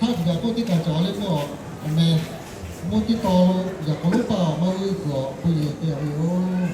Htaˇ teˇ hpaˍ k'oˆ teˇ kaꞈ cawˬ le k'o, awˬ meh, mvuhˇ teˇ taw lo yaꞈ k'aw lonˉ paˇ awˬ maˇ g'uˇ kuiˬ awˬ hk'aw lo te ve yoˬ.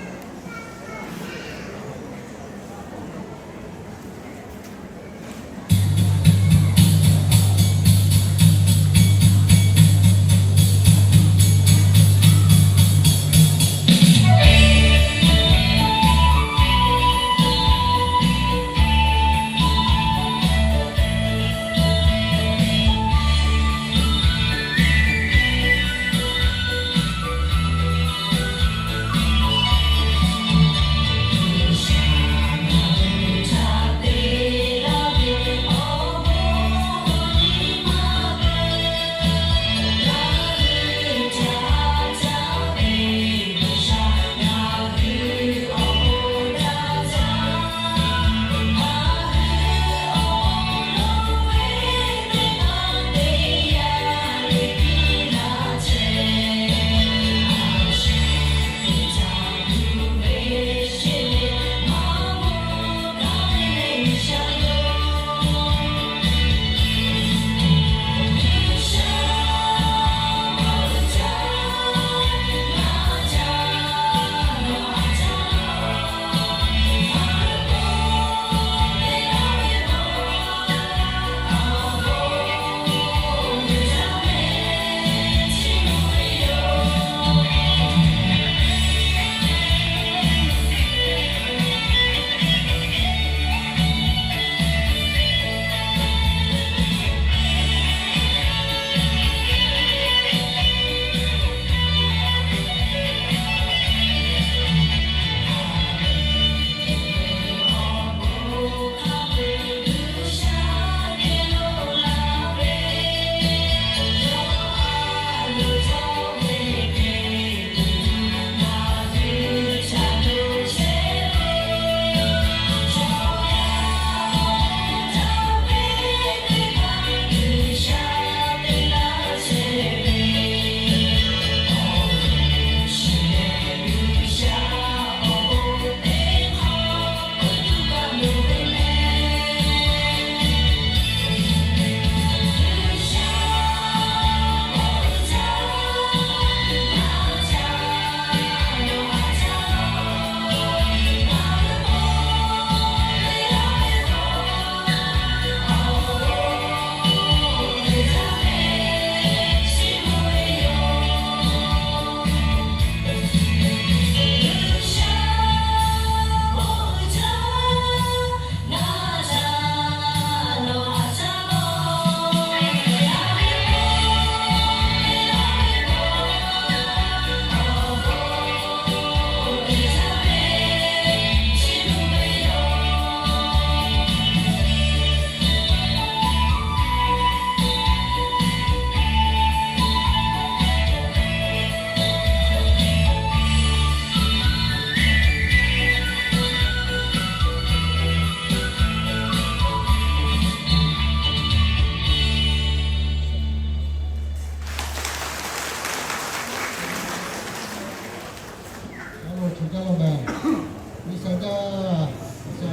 G'uiˬ sha jaˇ, G'uiˬ sha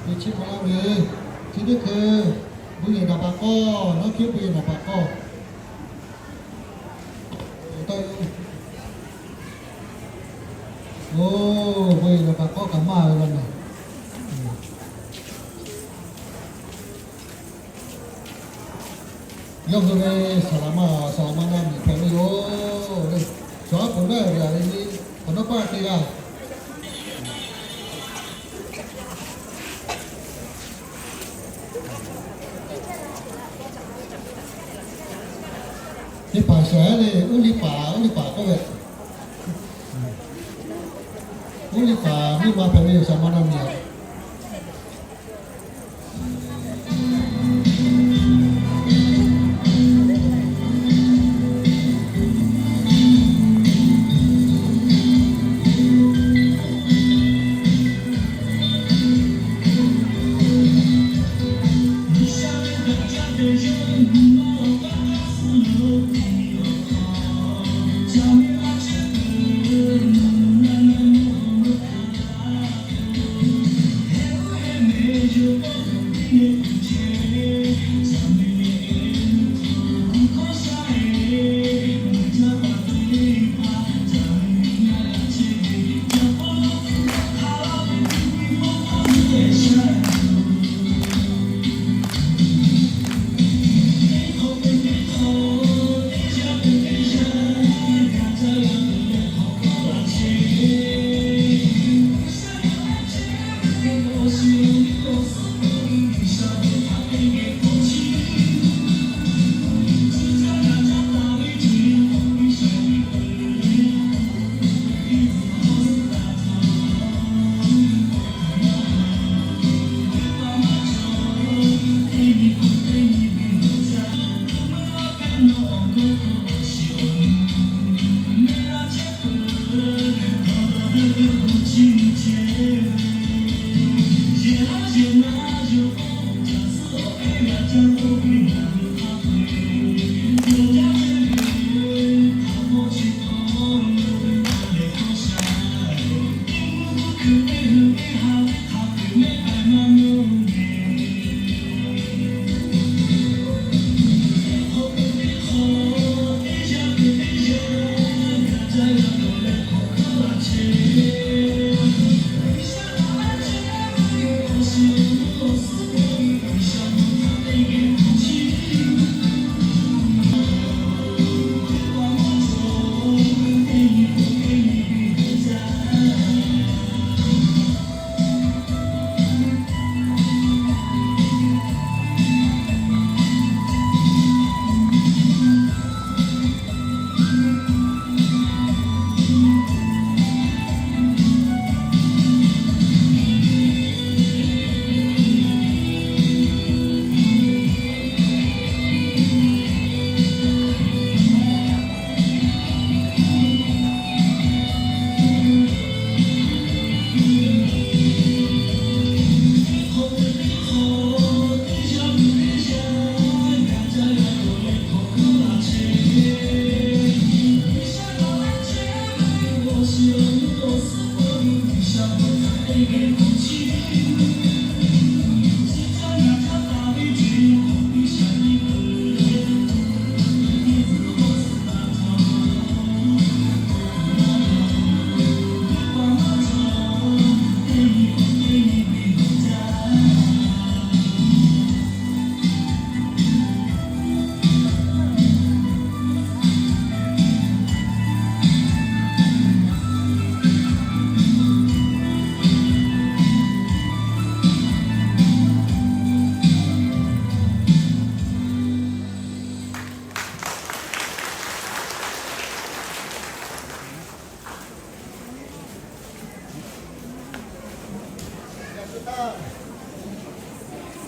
te chiˇ hk'aw laˇ ve, chi teˇ hkui bon yehˬ naˍ baꞈ k'awˇ, nawˉ hkiˉ bon yehˬ naˍ baꞈ k'awˇ. Oˇ, bon yehˬ naˍ baꞈ k'awˇ kaꞈ maˇ ve la mehˬ. Yawˇ hui ve saˍ laˍ ma, saˍ laˍ ma na miˬ hpehꞈ ve yoˬ le. Chaw aˉ poꞈ naˉ ve a ve le, awˬ nawˉ paˇ te g'a. Teˇ hpaˍ shehˍ le, uˉ liˇ paˍ, uˉ liˇ paˍ k'oˆ ve, uˉ liˇ paˍ miˇ ma hpehꞈ ve yoˬ, saˍ laˍ ma na miˬ a.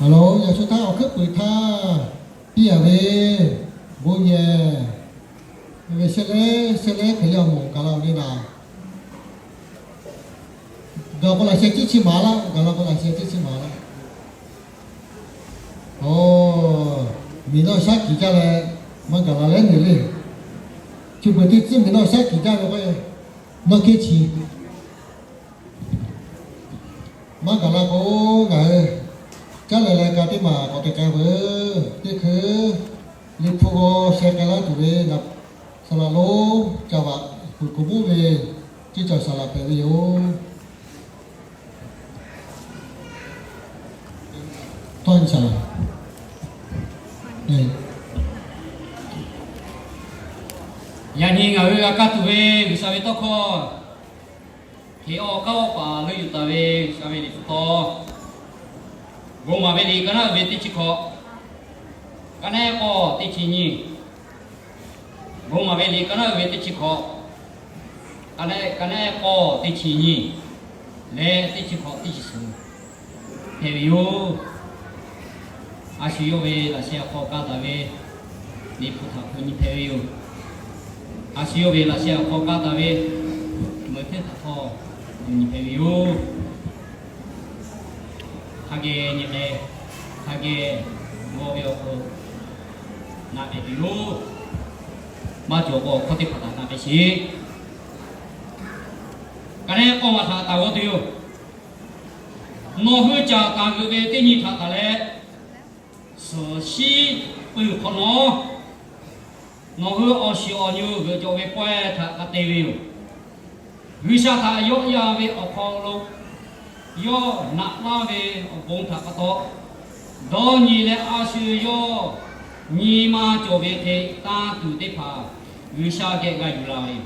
Awˬ lawn yaꞈ shu htaˇ awˬ hkuiˉ puiˍ htaˇ piˇ a ve, bon yehˬ ve shehˆ lehˉ shehˆ lehˉ hk'e yaˇ moˍ gaˬ la ve naˍ, gaˬ k'o laꞈ sheh ciˉ chi maˍ laˇ, gaˬ la k'o laꞈ sheh ciˉ chi maˍ laˇ. Oˬ, miˬ nawˇ shaˉ kiˍ jaˇ leh maˇ gaˬ la leh neˬ le. Chi beuꞈ teˇ tcuhˉ miˬ nawˇ shaˉ kiˍ jaˇ ve k'o, nawˇ hkehˇ chi maˇ gaˬ la k'o, ngaˬ hui caˉ leh leh ka teˇ maˬ k'awꞈ te k'ai veuˬ. Teˇ hkui Liꞈ hpu g'aw sheh k'ai laˇ tuˬ ve saˍ laꞈ lonˉ ca vaꞈ kuˬ kuˬ buˉ ve ceˇ cawˬ saˍ laꞈ hpehꞈ ve yoˬ. Tawˇ nyi saˍ laꞈ. Yaꞈ nyi ngaˬ hui g'a kaˇ tuˬ ve G'uiˬsha ve tawˇ hkawˇ, hk'e awˬ k'aˉ awˬ paˍ leuˆ yuˬ taˍ ve G'uiˬsha ve Liꞈ hpu taw, Bon maˍ ve liꞈ ka naˉ uiˍ ve teˇ chi hkawꞈ, ka naˉ k'awˇ teˇ chi nyiˇ. Bon maˍ ve liꞈ ka naˉ uiˍ ve teˇ chi hkawꞈ, ka naˉ k'awˇ teˇ chi nyiˇ leh teˇ chi hkawꞈ teˇ chi suhˍ hpehꞈ ve yoˬ. A shu yawˇ ve laꞈ sheh awˬ hk'aw kaˇ taˍ ve Liꞈ hpu htaꞈ hpu nyi hpehꞈ ve yoˬ. A shu yawˇ ve laꞈ sheh awˬ hk'aw kaˇ taˍ ve meuꞈ hteˇ htaꞈ htawˇ hpu nyi hpehꞈ ve yoˬ. Hk'a geh nyi k'ai, hk'a geh g'aw ve awˬ hk'aw naꞈ k'ai tuˬ yoˬ. Maˇ cawˬ k'o awˬ hkawˇ teˇ hpaˍ htaꞈ naꞈ k'ai sheˍ. Ka naˉ k'awˇ ma htaꞈ taˍ g'aw tuˬ yoˬ. Nawˬ hui caˬ taˍ g'euꞈ ve teˇ nyi htaꞈ taˍ leh, suhˍ shiˉ pui hk'awꞈ nawˉ, nawˬ hui awˬ shiˍ awˬ nyi g'euꞈ cawˬ ve pawehˇ htaꞈ g'a te ve yoˬ. G'uiˬsha htaꞈ yawˆ yan ve awˬ hk'aw lo yawˇ naꞈ laˇ ve awˬ bon htaꞈ pa taw, dawˇ nyi leh a shu yawˇ nyi ma cawˬ ve hk'e tanˇ tuˬ teˇ hpaˍ G'uiˬsha geh g'a yuˬ la ve yoˬ.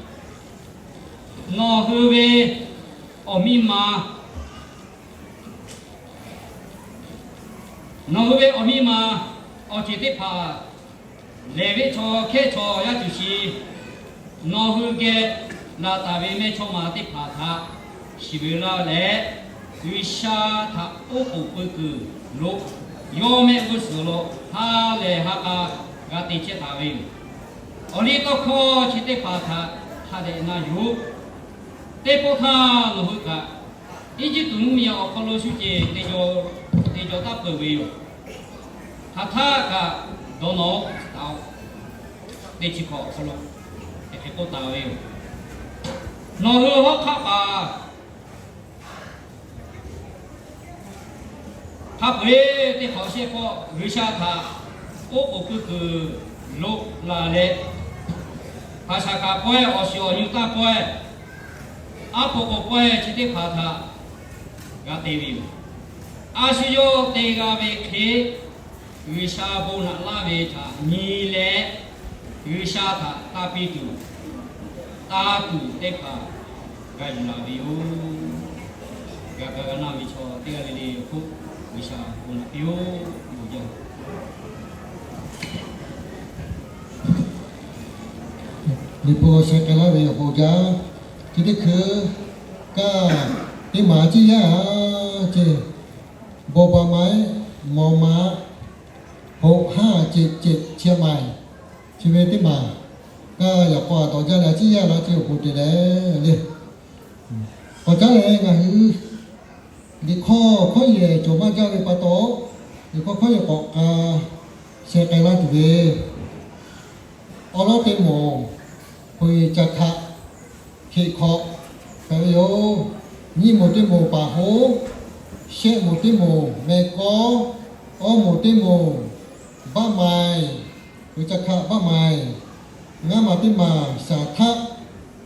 Nawˬ hui ve awˬ miˇ ma Nawˬ hui ve awˬ miˇ ma awˬ ceˬ teˇ hpaˍ lehˬ ve chaw hkehˇ chaw yaˇ tuˬ shi, nawˬ hui geh laˬ taˍ ve mehˇchawˇma teˇ hpaˍ htaꞈ shiˍ ve laˇ leh, G'uiˬsha htaꞈ oˉ k'oˍ pui kuiˬ lo yawˇ mehˆ g'uˇ suhˍ lo ha lehˬ ha k'a g'a te chehˇ taˍ ve yoˬ. Awˬ liˇ tawˇ hkawˇ chi teˇ hpaˍ htaꞈ hk'a dehꞈ na yuˬ-oˬ. Teˇ pawˆ htaˇ nawˬ hui kaꞈ Eˇjiˇtuꞈ mvuhˇmiˬ awˬ hk'aw lo shu ceˬ te jaw taˇ peuˬ ve yoˬ. Hk'aˬ htaˇ kaꞈ dawˇ nawˇ-oˆ, teˇ chi hk'awꞈ awˬ hk'aw lo hk'e k'oˆ taˍ ve yoˬ. Nawˬ hui hawˉ hk'aˆ paˍ hk'a peu-eˬ teˇ hk'awꞈ shehˆ hpawˇ G'uiˬsha htaꞈ oˉ k'oˍ pui kuiˬ lo laˬ leh, hpaˍ shaˍ kaꞈ pawehˇ, awˬ shiˍ awˬ nyi tanˇ pawehˇ, aˉ po k'o pawehˇ chi teˇ hpaˍ htaꞈ g'a te ve yoˬ. A shu yawˇ te g'a ve hk'e, G'uiˬsha bon naꞈ laˇ ve htaꞈ nyi leh, G'uiˬsha htaꞈ tanˇ piˇ tuˬ, tanˇ tuˬ teˇ hpaˍ g'a yuˬ la ve yoˬ. G'a kaˇ g'a naˇ ve chaw teˇ g'aˇ le le awˬ hk'oˆ G'uiˬsha bon naꞈ piˇ-oˆ. Liꞈ hpu sheh k'ai laˇ ve awˬ bon jaˇ. Chi teˇ hkui kaˇ teˇ maˍ ciˇ yaˇ ceˬ, บ่อใบไม้ มอ ม้า หกห้าเจ็ดเจ็ด เชียงใหม่ chi ve teˇ maˍ kaˇ yaꞈ k'aw a tawˍ jaˇ leh a ciˉ yaˇ la ce awˬ bon te leh le. K'awꞈ caˉ leh ngaˬ hui liꞈ hkawˇ hkawˇ yehˬ cawˬ maˇ jaˇ ve pa taw, liꞈ hkawˇ hkawˇ yehˬ k'awꞈ k'a sheh k'ai laˇ tuˬ ve, awˉ lawˉ teˇ moˍ Peuˬ caˬ hkaꞈ hkiꞈ hk'awꞈ hpehꞈ ve yoˬ. Nyiˇ moˍ teˇ moˍ Paˍ hoˉ, shehˆ moˍ teˇ moˍ Meh kawˉ, awˇ moˍ teˇ moˍ Baˆ maiˍ, Peuˬ caˬ hkaꞈ Baˆ maiˍ, ngaˇ maˬ teˇ maˬ Shaˍ htaˆ,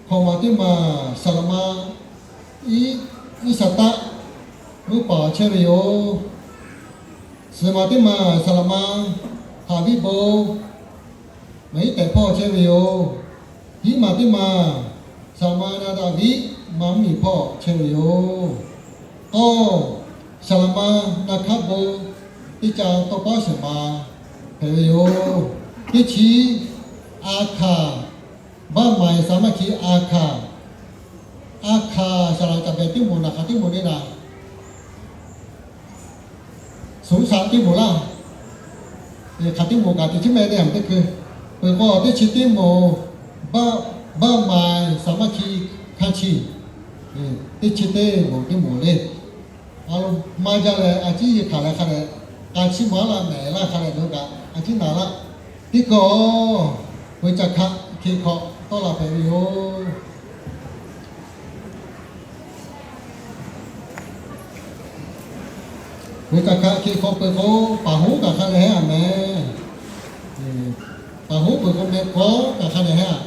hkawꞈ maˬ teˇ maˬ Saˍ laꞈ ma, Iˉ, Iˉsaˍtaˆ, muˇ paˍ chehˇ ve yoˬ. Suhˍ maˬ teˇ maˬ Saˍ laꞈ ma, Haˍ viˉ bon, maˬ iˉ tehꞈ hpawˇ chehˇ ve yoˬ. Hiˉ maˬ teˇ maˬ Saˍ laꞈ ma Na daꞈ viˉ, maˬ mvuhˇmiˬ hpawˇ chehˇ ve yoˬ. Tawˇ, Saˍ laꞈ ma Na hkaˉ bon, teˇ ca tawˇ paˉ shehˍ ma hpehꞈ ve yoˬ. Teˇ chi, A hkaˍ, Baˆ maiˍ Saˍ maˇ hki A hkaˍ, A hkaˍ Saˍ laꞈ caˍ behˍ teˇ moˍ naˬ hk'aˬ teˇ moˍ le naˍ, suhˍ shaꞈ teˇ moˍ laˇ. Hk'aˬ teˇ moˍ kaꞈ te chi mehˆ teˇ yanˇ teˇ hkui, peuˬ k'o teˇ chi teˇ moˍ, Baˆ maiˍ Saˍ maˇ hki hkanˇ chi, teˇ chi teˇ moˍ teˇ moˍ le. Maˇ jaˇ leh a ciˉ yeˬ hkanˍ leh hk'a leh, k'a chiˇ maˍ laˇ mehˍ laˇ hk'a leh lo kaꞈ a ciˉ naˍ laˇ. Teˇ kawˇ, Peuˬ caˬ hkaꞈ hkiꞈ hk'awꞈ tawˆ la hpehꞈ ve yoˬ. Peuˬ caˬ hkaꞈ hkiꞈ hk'awꞈ peuˬ k'o, paˍ hoˉ kaꞈ hk'a leh heˆ a mehˍ. Paˍ hoˉ peuˬ k'o meh kawˉ kaꞈ hk'a leh heˆ a.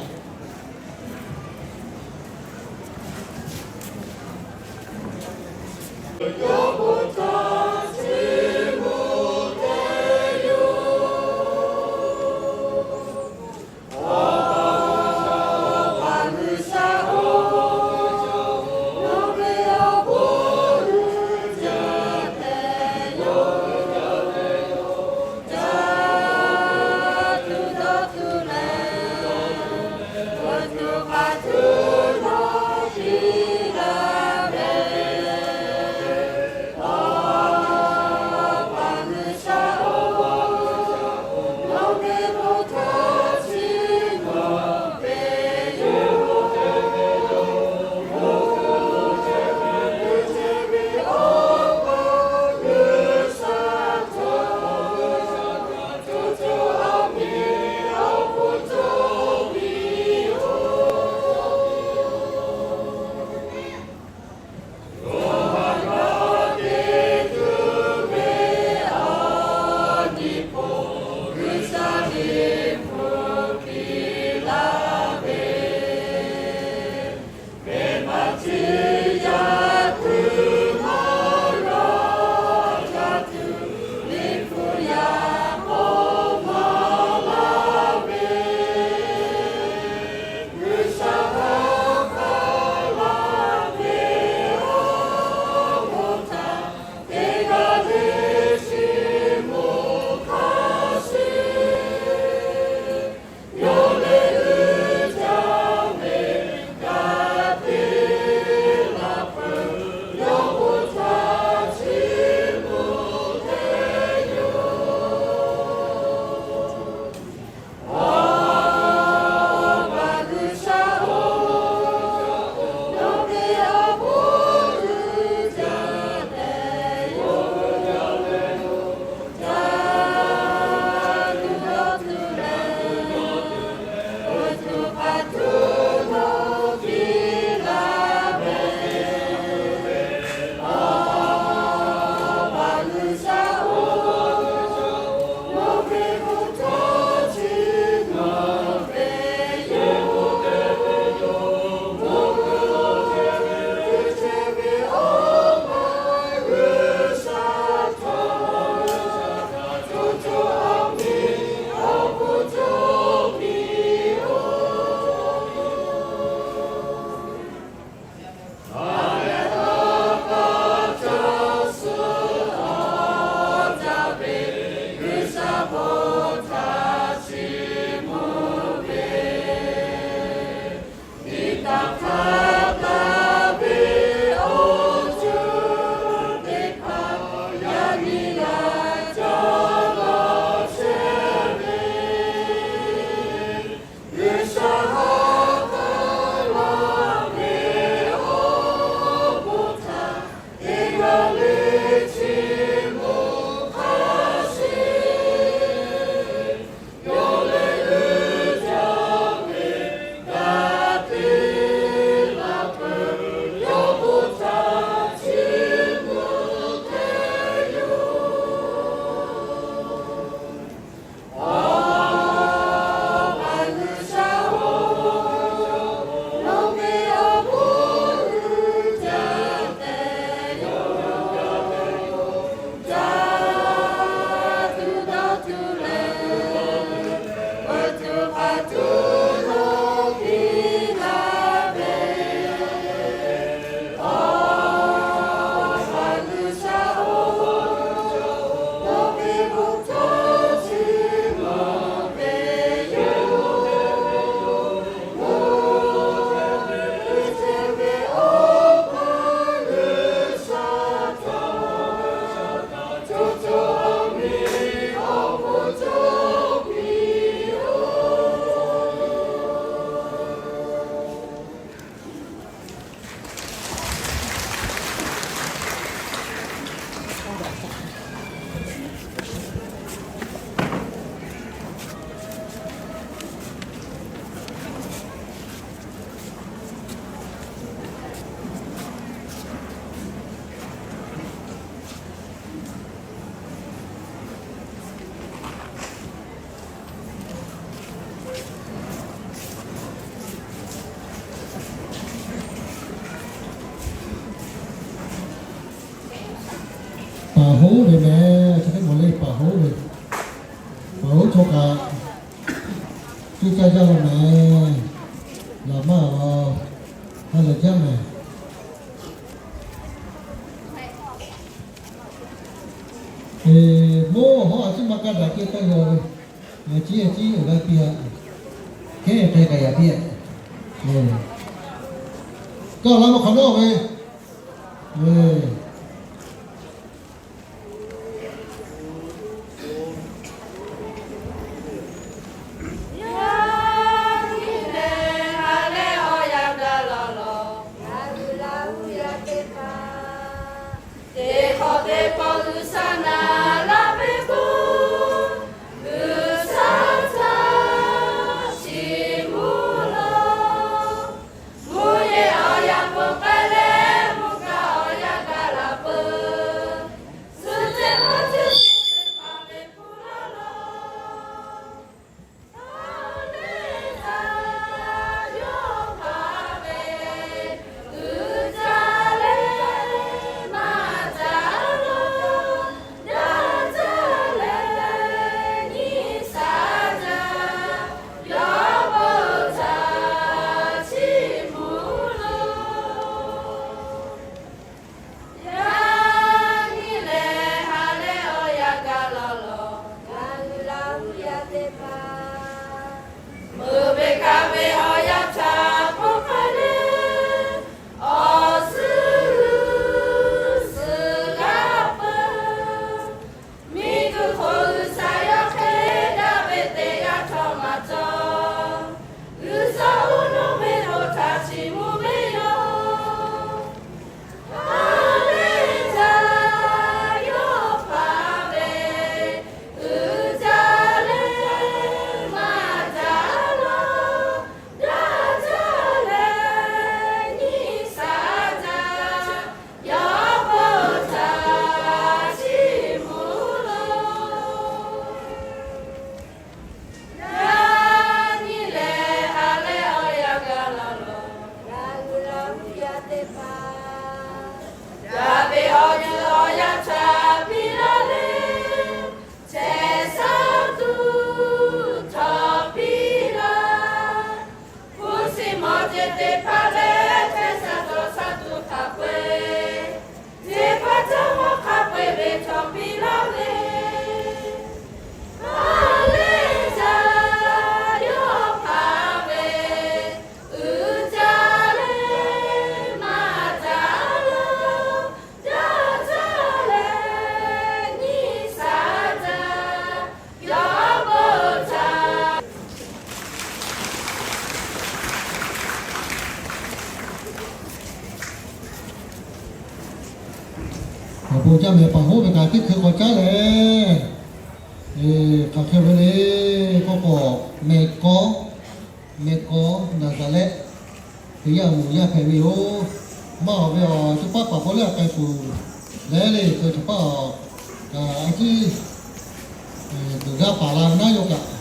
Oˇ ve mehˬ, chi teˇ maˬ le paˍ hoˉ ve, paˍ hoˉ chaw kaꞈ cuˇ caˇ jaˇ ve mehˬ. Laˬ maˇ a, ha lehˬ jaˇ mehˬ. Moˉ hawˉ a ciˉ maˇ kaˇ daꞈ kehˉ taˇ yaw ve, a ciˉ a ciˉ awˬ g'aˇ piˇ a, kehˉ k'ai kaꞈ yaꞈ piˇ a. Kaˇ laˇ maˇ hk'awꞈ nawˉ ve, Awˬ bon jaˇ mehˬ, paˍ hoˉ ve kaꞈ teˇ hkui k'awꞈ caˉ leh, hk'aˬ hk'e ve le k'oˆ k'o, mehˬ kawˉ, mehˬ kawˉ Naˍzaˍrehˆ, Hkriꞈ yaˇ awˬ moˍ yaˇ hpehꞈ ve yoˬ. Maˇ awˬ ve awˬ cawˇ paˉ paˍ k'o leh a k'ai tuˬ leh le, cawˇ cawˇ paˉ awˬ a ciˉ tuˬ g'aˇ paˍ la naˉ yawˇ kaꞈ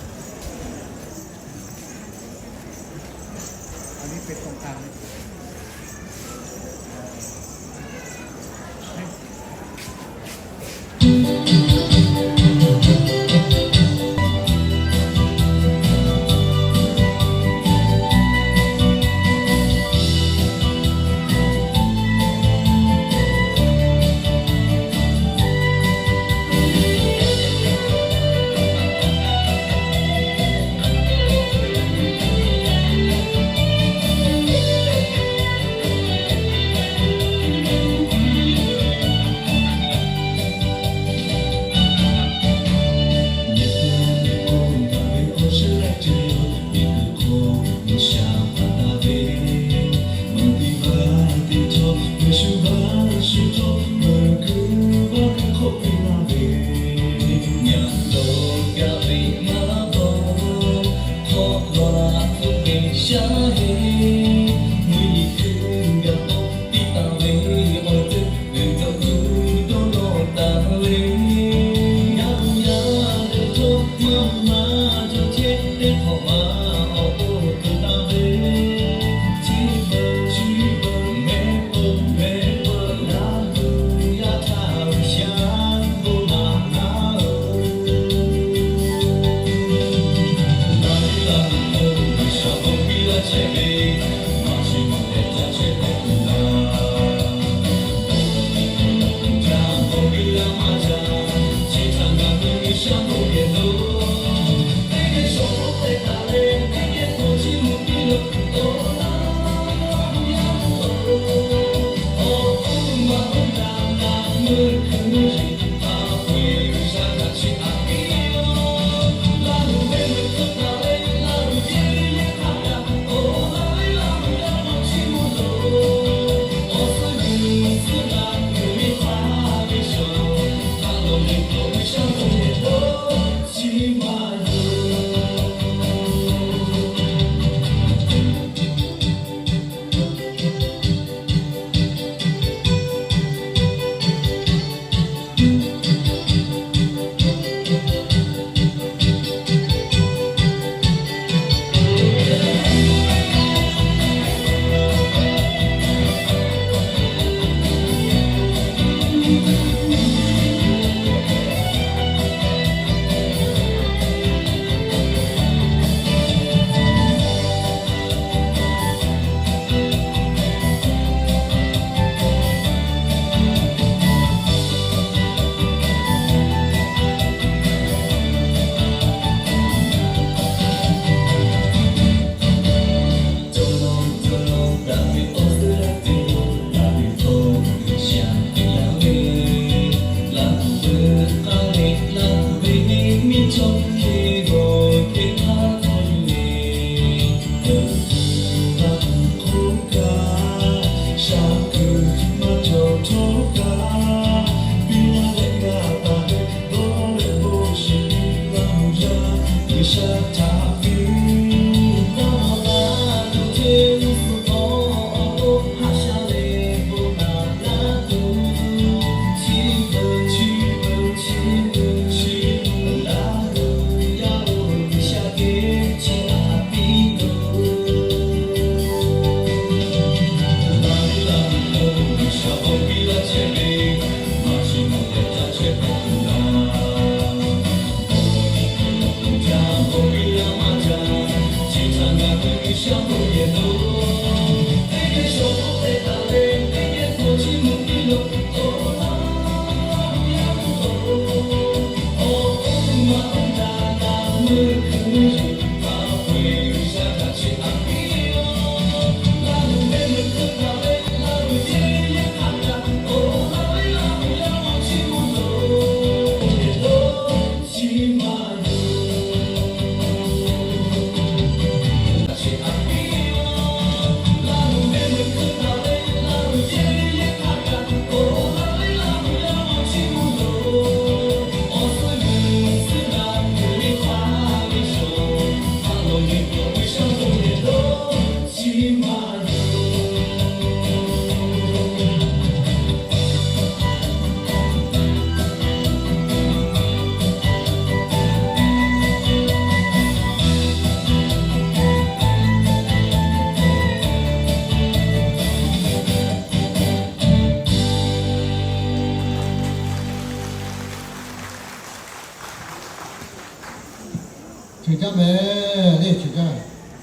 Ceuˬ jaˇ mehˍ, le ceuˬ jaˇ,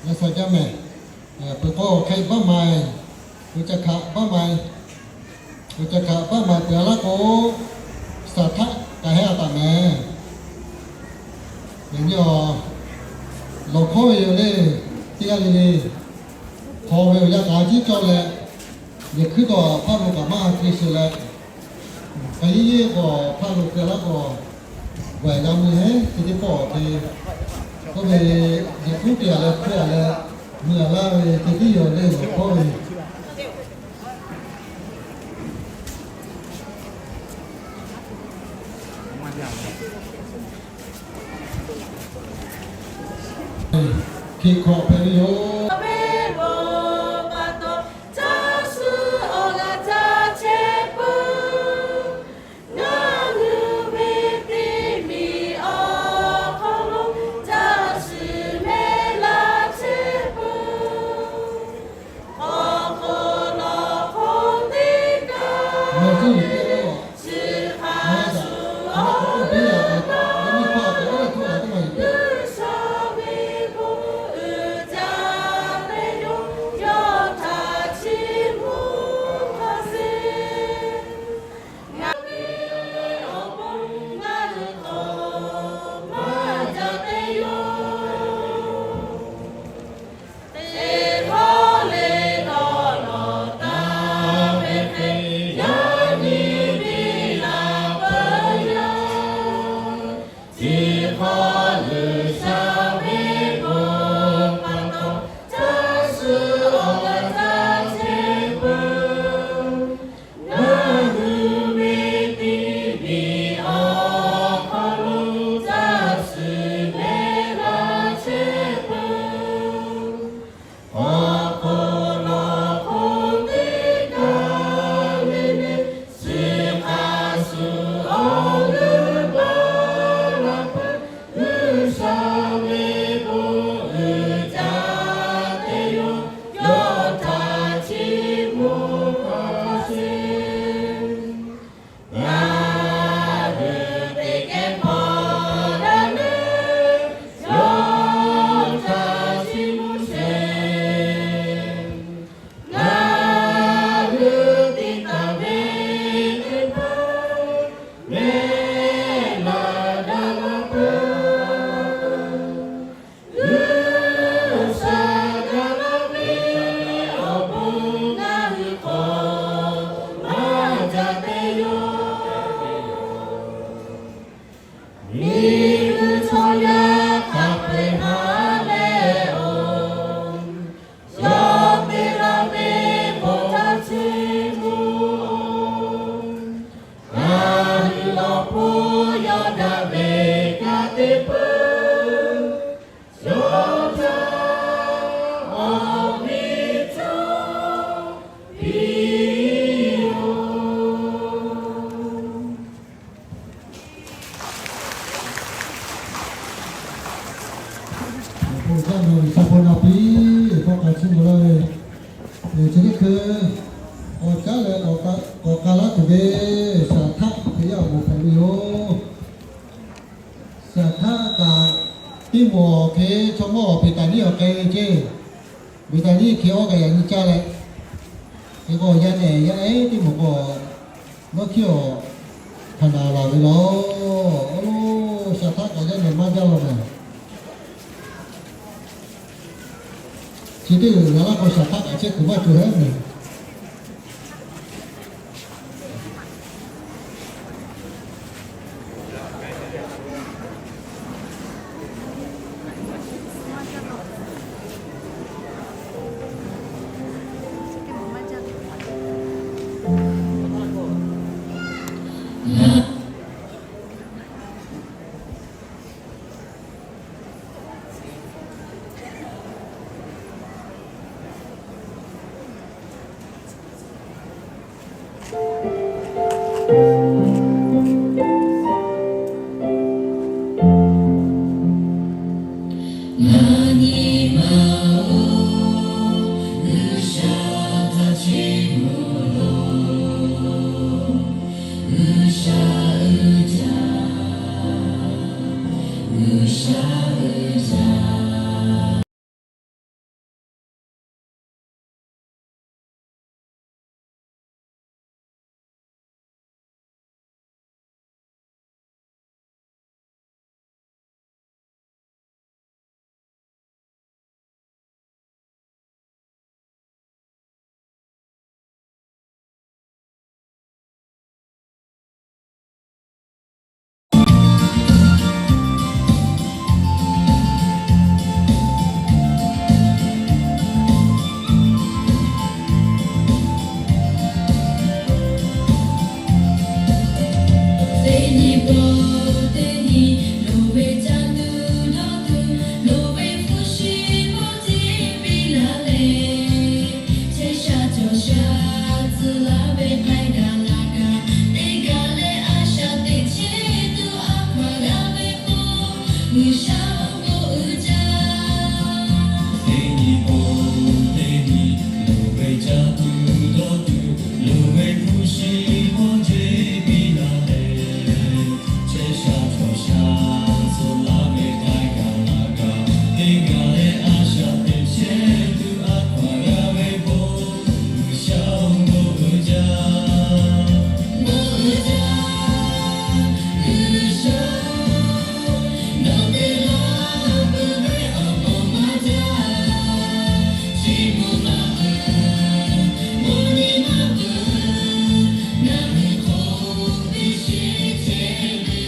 g'a sha jaˇ mehˍ. Peuˬ k'o hk'e baˆ mai, g'uiˬ ca hkaꞈ baˆ mai, g'uiˬ ca hkaꞈ baˆ mai peuˬ a laˇ k'o, shaˍ htaˆ k'ai hehˉ a taˍ mehˍ. Yaꞈ nyi awˬ lawˬ hkawˉ ve yoˬ le, teˇ g'aˇ le le, hk'aw ve awˬ yaˇ k'aꞈ tiˉ cawˇ leh, yehˬ hkuiˉ tawˬ hpaˇ lo kaꞈ maˇ ha hkui sheˍ leh, k'ai yeˇ yeˇ k'awꞈ hpaˇ lo keu laˇ k'awꞈ g'awˬ g'a mui heˉ te teˇ pawˆ awˬ hk'e, k'oˆ ve, yehˬ hkuiˉ te a leh hkui a leh, mui a laˇ ve te tiˉ yoˬ le, lawˬ hkawˉ ve hk'e hk'awꞈ hpehꞈ ve yoˬ. Chi hk'aw G'uiˬsha ve bon pa taw, htaˇ suh awˬ g'aˇ htaˇ chehˇ peuˬ. Ngaˬ hui ve teˇ nyi awˬ hk'aw lo htaˇ suh leh g'a chehˇ peuˬ. Awˬ hk'aw lo hk'oˆ teˇ kaˬ le le, suh hk'a shuˍ awˬ g'euˆ baˬ la peuˬ. G'uiˬsha ve bon uiˍ jaˇ teˇ yawˇ, yawˇ htaꞈ chiˇ mvuh hk'a sheˍ. Ngaˬ hui teˇ geh hpaw daꞈ leh, yawˇ htaꞈ chiˇ mvuh sheˍ. Ngaˬ hui te taˍ ve teˇ hpaˍ, mehˆ laˬ daꞈ la peuˬ. G'uiˬsha ga laˇ ve awˬ bon ngaˬ hui k'awꞈ maˇ jaˇ teˇ yawˇ. Miˬguiˬ chaw yaˇ hk'a peu-eˬ ha lehˬ oˬ, yawˇ te laˇ ve bon htaꞈ chiˇ mvuh oˬ. Ngaˬ hui awˬ hpon yawˇ daꞈ ve kaꞈ te peuˬ. Yawˇ htaꞈ awˬ meꞈ caˇ piˇ-oˬ. Awˬ bon jaˇ nawˬ ve chaw hpaw na piˇ, tawˇ k'ai chiˇ mvuh laˇ ve, chi teˇ hkui awˬ caˉ leh k'awꞈ k'ai laˇ tuˬ ve shaˍ htaˆ hk'e yaˇ awˬ moˍ hpehꞈ ve yoˬ. Shaˍ htaˆ kaꞈ teˇ moˍ awˬ hk'e chaw mawˇ awˬ Beˍtaˍniˆ awˬ k'ai ve ceˇ. Beˍtaˍniˆ hk'e awˇ kaꞈ yaꞈ nyi caˇ leh, hk'e k'o yaˇ nehˬ yaˇ ehˉ teˇ moˍ k'o, nawˉ hkiˉ awˬ hk'aˬ naˍ laˬ ve laˬ. Oˇ, shaˍ htaˆ kaꞈ yaˇ nehˬ maˇ jaˇ law mehˍ. Chi teˇ g'uiˬ g'a laˇ k'o shaˍ htaˆ kaꞈ chehˇ kuiˬ maˇ cawˬ hehˉ mehˍ. Ngaˬ nyi ma-oˬ, G'uiˬsha htaꞈ chiˇ mvuh loˬ. G'uiˬsha uiˍ jaˇ, G'uiˬsha uiˍ jaˇ. Teˇ nyi pawˆ teˇ nyi loˍ ve caˇ tuˬ dawˇ tuˬ, loˍ ve hpu shi mawˇ jeˇ piˇ laˇ leh, chehˇ sha cawˬ sha tcuh laˇ ve k'ai gaˬ laˬ kaꞈ, teˇ g'aˇ leh a shaꞈ teꞈ chehˇ tuˬ a hkaw-anˬ g'a ve k'o, G'uiˬsha awˬ bon uiˍ jaˇ. Teˇ nyi pawˆ teˇ nyi loˍ ve caˇ tuˬ dawˇ tuˬ, loˍ ve hpu shi mawˇ jeˇ piˇ laˇ leh, chehˇ sha cawˬ sha tcuh laˇ ve k'ai gaˬ laˬ kaꞈ, teˇ g'aˇ leh a shaꞈ teꞈ chehˇ tuˬ a hkaw-anˬ g'a ve bon, G'uiˬsha awˬ bon uiˍ jaˇ. Bon uiˍ jaˇ, G'uiˬsha, nawˬ te laˇ peuˬ ve awˬ bon maˇ jaˇ. Chi beuꞈ maˇ peuˬ, bon nyi maˇ peuˬ, ngaˬ hui hk'oˆ piˇ sheˍ chehˇ ve.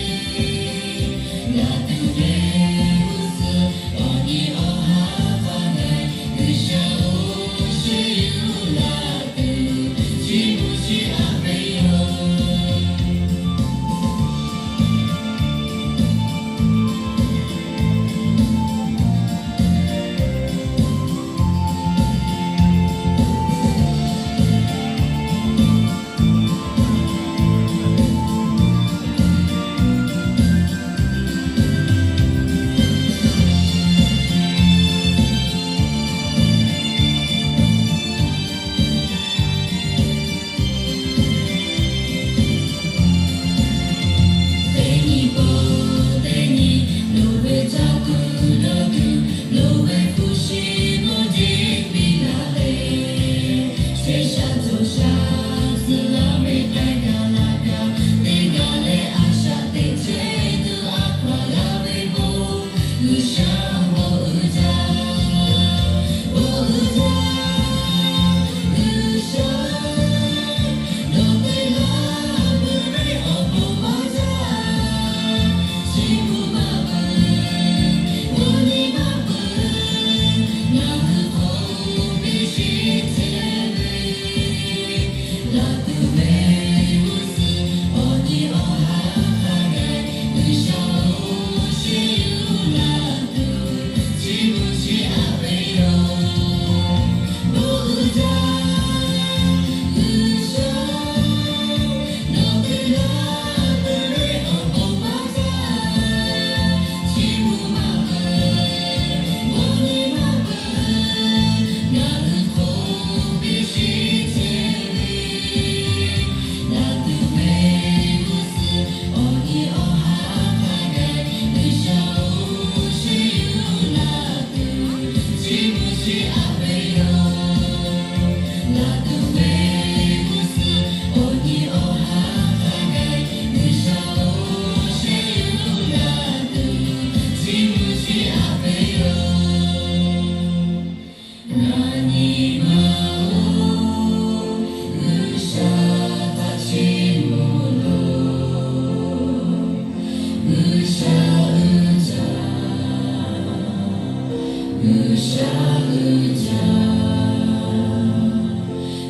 G'uiˬsha uiˍ jaˇ,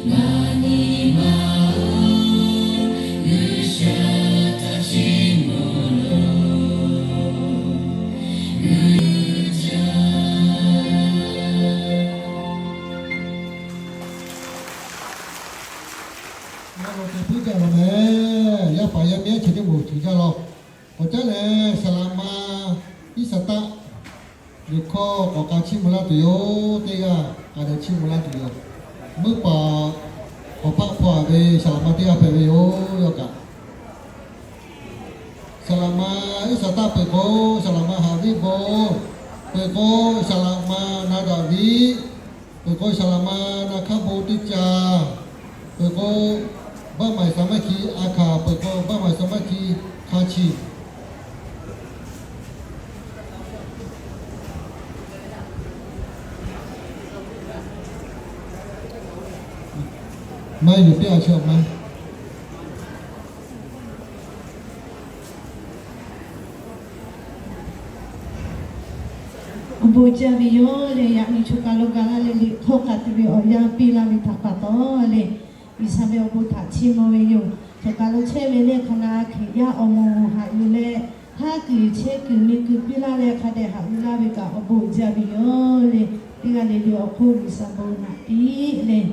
ngaˬ nyi ma oˬ, G'uiˬsha htaꞈ chiˇ mvuh loˬ, uiˍ jaˇ. Ngaˬ lo te puiˉ jaˇ law meh, yaˇ paˍ yaˇ miˇ ehˉ chi teˇ moˍ ceuˬ jaˇ law. K'awꞈ caˉ leh, saˍ laꞈ ma Iˉsaˍtaˆ liꞈ hkawˇ k'awꞈ k'a chiˇ mvuh laˇ tuˬ yoˬ. Teˇ g'aˇ k'a dehꞈ chiˇ mvuh laˇ tuˬ yoˬ. Mvuhˇ paˍ k'awꞈ hpaˆ hpaw-a ve saˍ laꞈ ma teˇ g'aˇ hpehꞈ ve yoˬ. Yawˇ kaꞈ saˍ laꞈ ma Iˉsaˍtaˆ peuˬ k'o, saˍ laꞈ ma Haˍviˆ bon, peuˬ k'o, saˍ laꞈ ma Naˍdaˍviˆ, peuˬ k'o, saˍ laꞈ ma Naˍhkaˉ bon teˇ ca, peuˬ k'o, Baˆmaˍ Saˍmaˇhkiˇ Aˍhkaˍ, peuˬ k'o, Baˆmaˍ Saˍmaˇhkiˇ Hkaˍchiˍ. Maˇ yuˬ piˇ a chi awˬ ma. Awˬ bon jaˇ ve yoˬ leh, yaꞈ nyi choˬ kaˬ lo gaˬ la leh liꞈ hkawˇ hk'a tuˬ ve awˬ yanˇ piˇ laˇ ve htaꞈ pa taw leh, G'uiˬsha ve awˬ bon htaꞈ chiˇ mvuh ve yoˬ. Choˬ kaˬ lo chehˇ ve leh hk'a na Hkriꞈ yaˇ awˬ moˍ haꞈ yuˬ leh, haˉ kuiˬ chehˇ kuiˬ miˬ kuiˬ piˇ laˇ leh hk'a dehꞈ haꞈ yuˬ laˇ ve kaꞈ awˬ bon jaˇ ve yoˬ leh, teˇ g'aˇ le le awˬ hk'oˆ G'uiˬsha bon naꞈ piˇ leh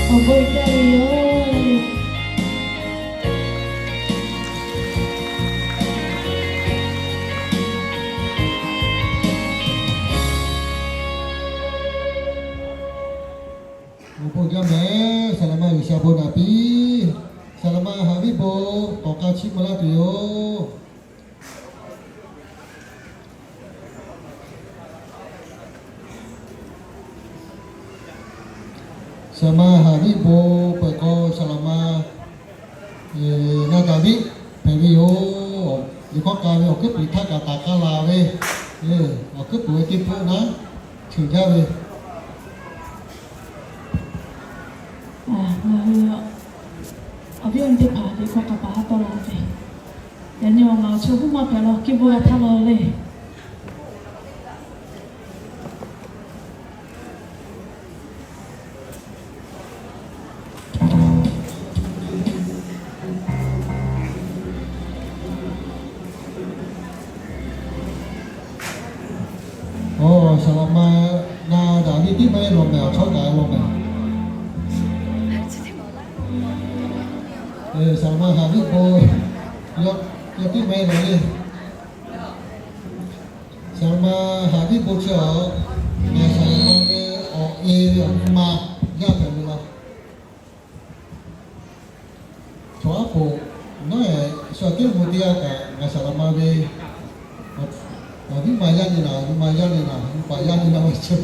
Awˬ bon jaˇ ve yoˬ. Awˬ bon jaˇ mehˍ. Saˍ laˍ ma G'uiˬsha bon naˍ piˇ. Saˍ laˍ ma Haˍviˆ bon k'awꞈ k'a chiˇ mvuh laˇ tuˬ yoˬ. Saˍ laˍ ma Haˍviˆ bon peuˬ k'o, saˍ laˍ ma Naˍdaˍviˆ hpehꞈ ve yoˬ. Liꞈ hkawˇ k'a ve awˬ hkuiˉ puiˍ htaˇ kaꞈ taˍ k'aˇ la ve, awˬ hkuiˉ puiˍ ve teˇ hpfuhˆ naˉ ceuˬ jaˇ ve. Ngaˬ hui awˬ viˉ awˬ nyi teˇ hpaˍ liꞈ hkawˇ k'a paˍ haˉ tawˆ la ve, yaꞈ nyi awˬ ngaˬ awˬ chaw huˉ maˇ hpehꞈ la, kiˇ bvuhˇ g'a htaˇ la le. Saˍ laˍ ma Naˍdaˍviˆ tiˉ maˇ heˆ law mehˍ, awˬ chawˇ kaꞈ law mehˍ. Saˍ laˍ ma Haˍviˆ bon yawˇ tiˉ maˇ heˆ law le. Saˍ laˍ ma Haˍviˆ bon chi awˬ, ngaˬ saˍ laˍ ma ve awˬ e ve awˬ nyi ma yaˇ hpehꞈ ve law. Chaw aˉ poꞈ nawˉ-ehˍ shu aꞈ teˇ mvuh teˇ g'aˇ kaꞈ ngaˬ saˍ laˍ ma ve awˬ viˉ ma yaˇ nyi naˍ, awˬ nyi ma yaˇ nyi naˍ, nyi paˍ yaˇ nyi naˍ ve chi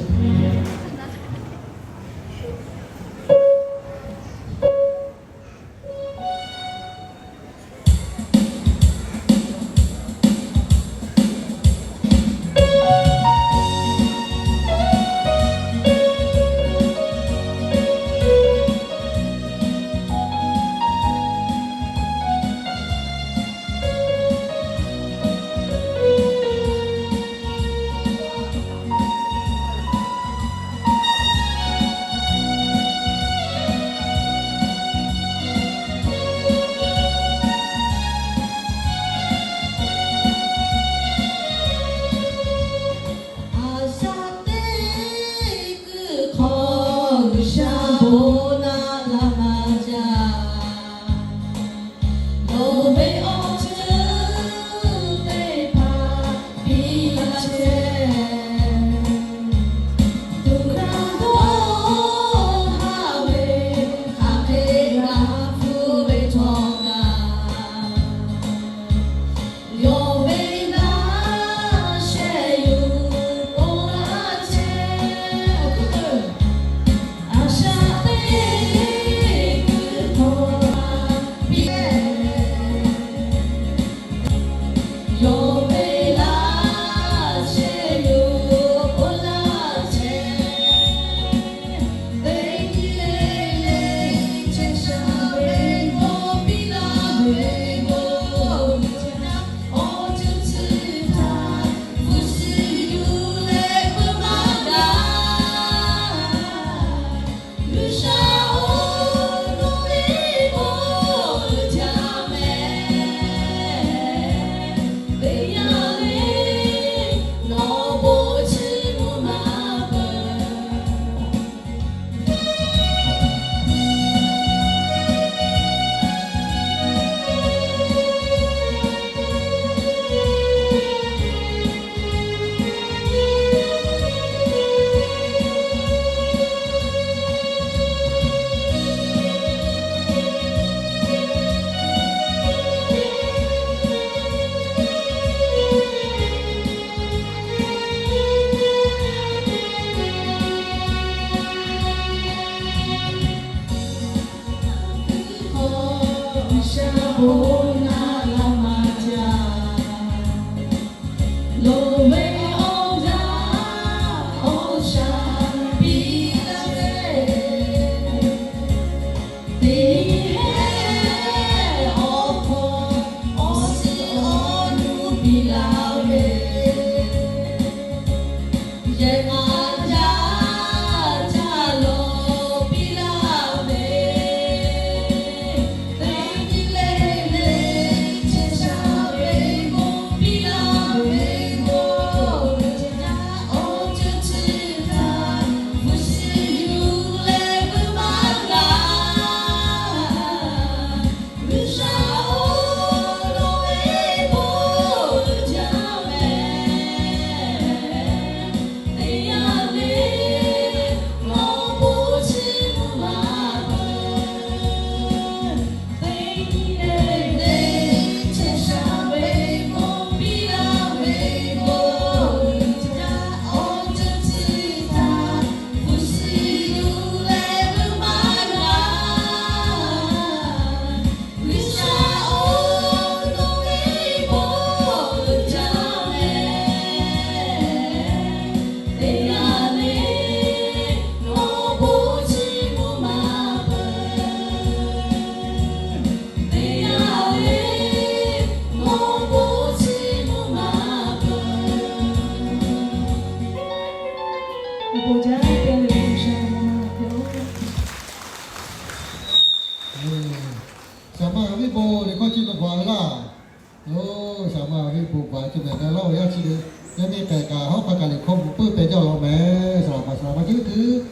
Tuˬ mehˬ kaꞈ lawˇ awˬ yanˇ chi ve, yaˇ miˇ k'ehˬ kaꞈ hawˉ hk'aˇ kaꞈ liꞈ hkawˇ mvuh puiˉ peh jaˇ law mehˬ. Saˍ laꞈ ma, saˍ laꞈ ma cuˇ tuˬ,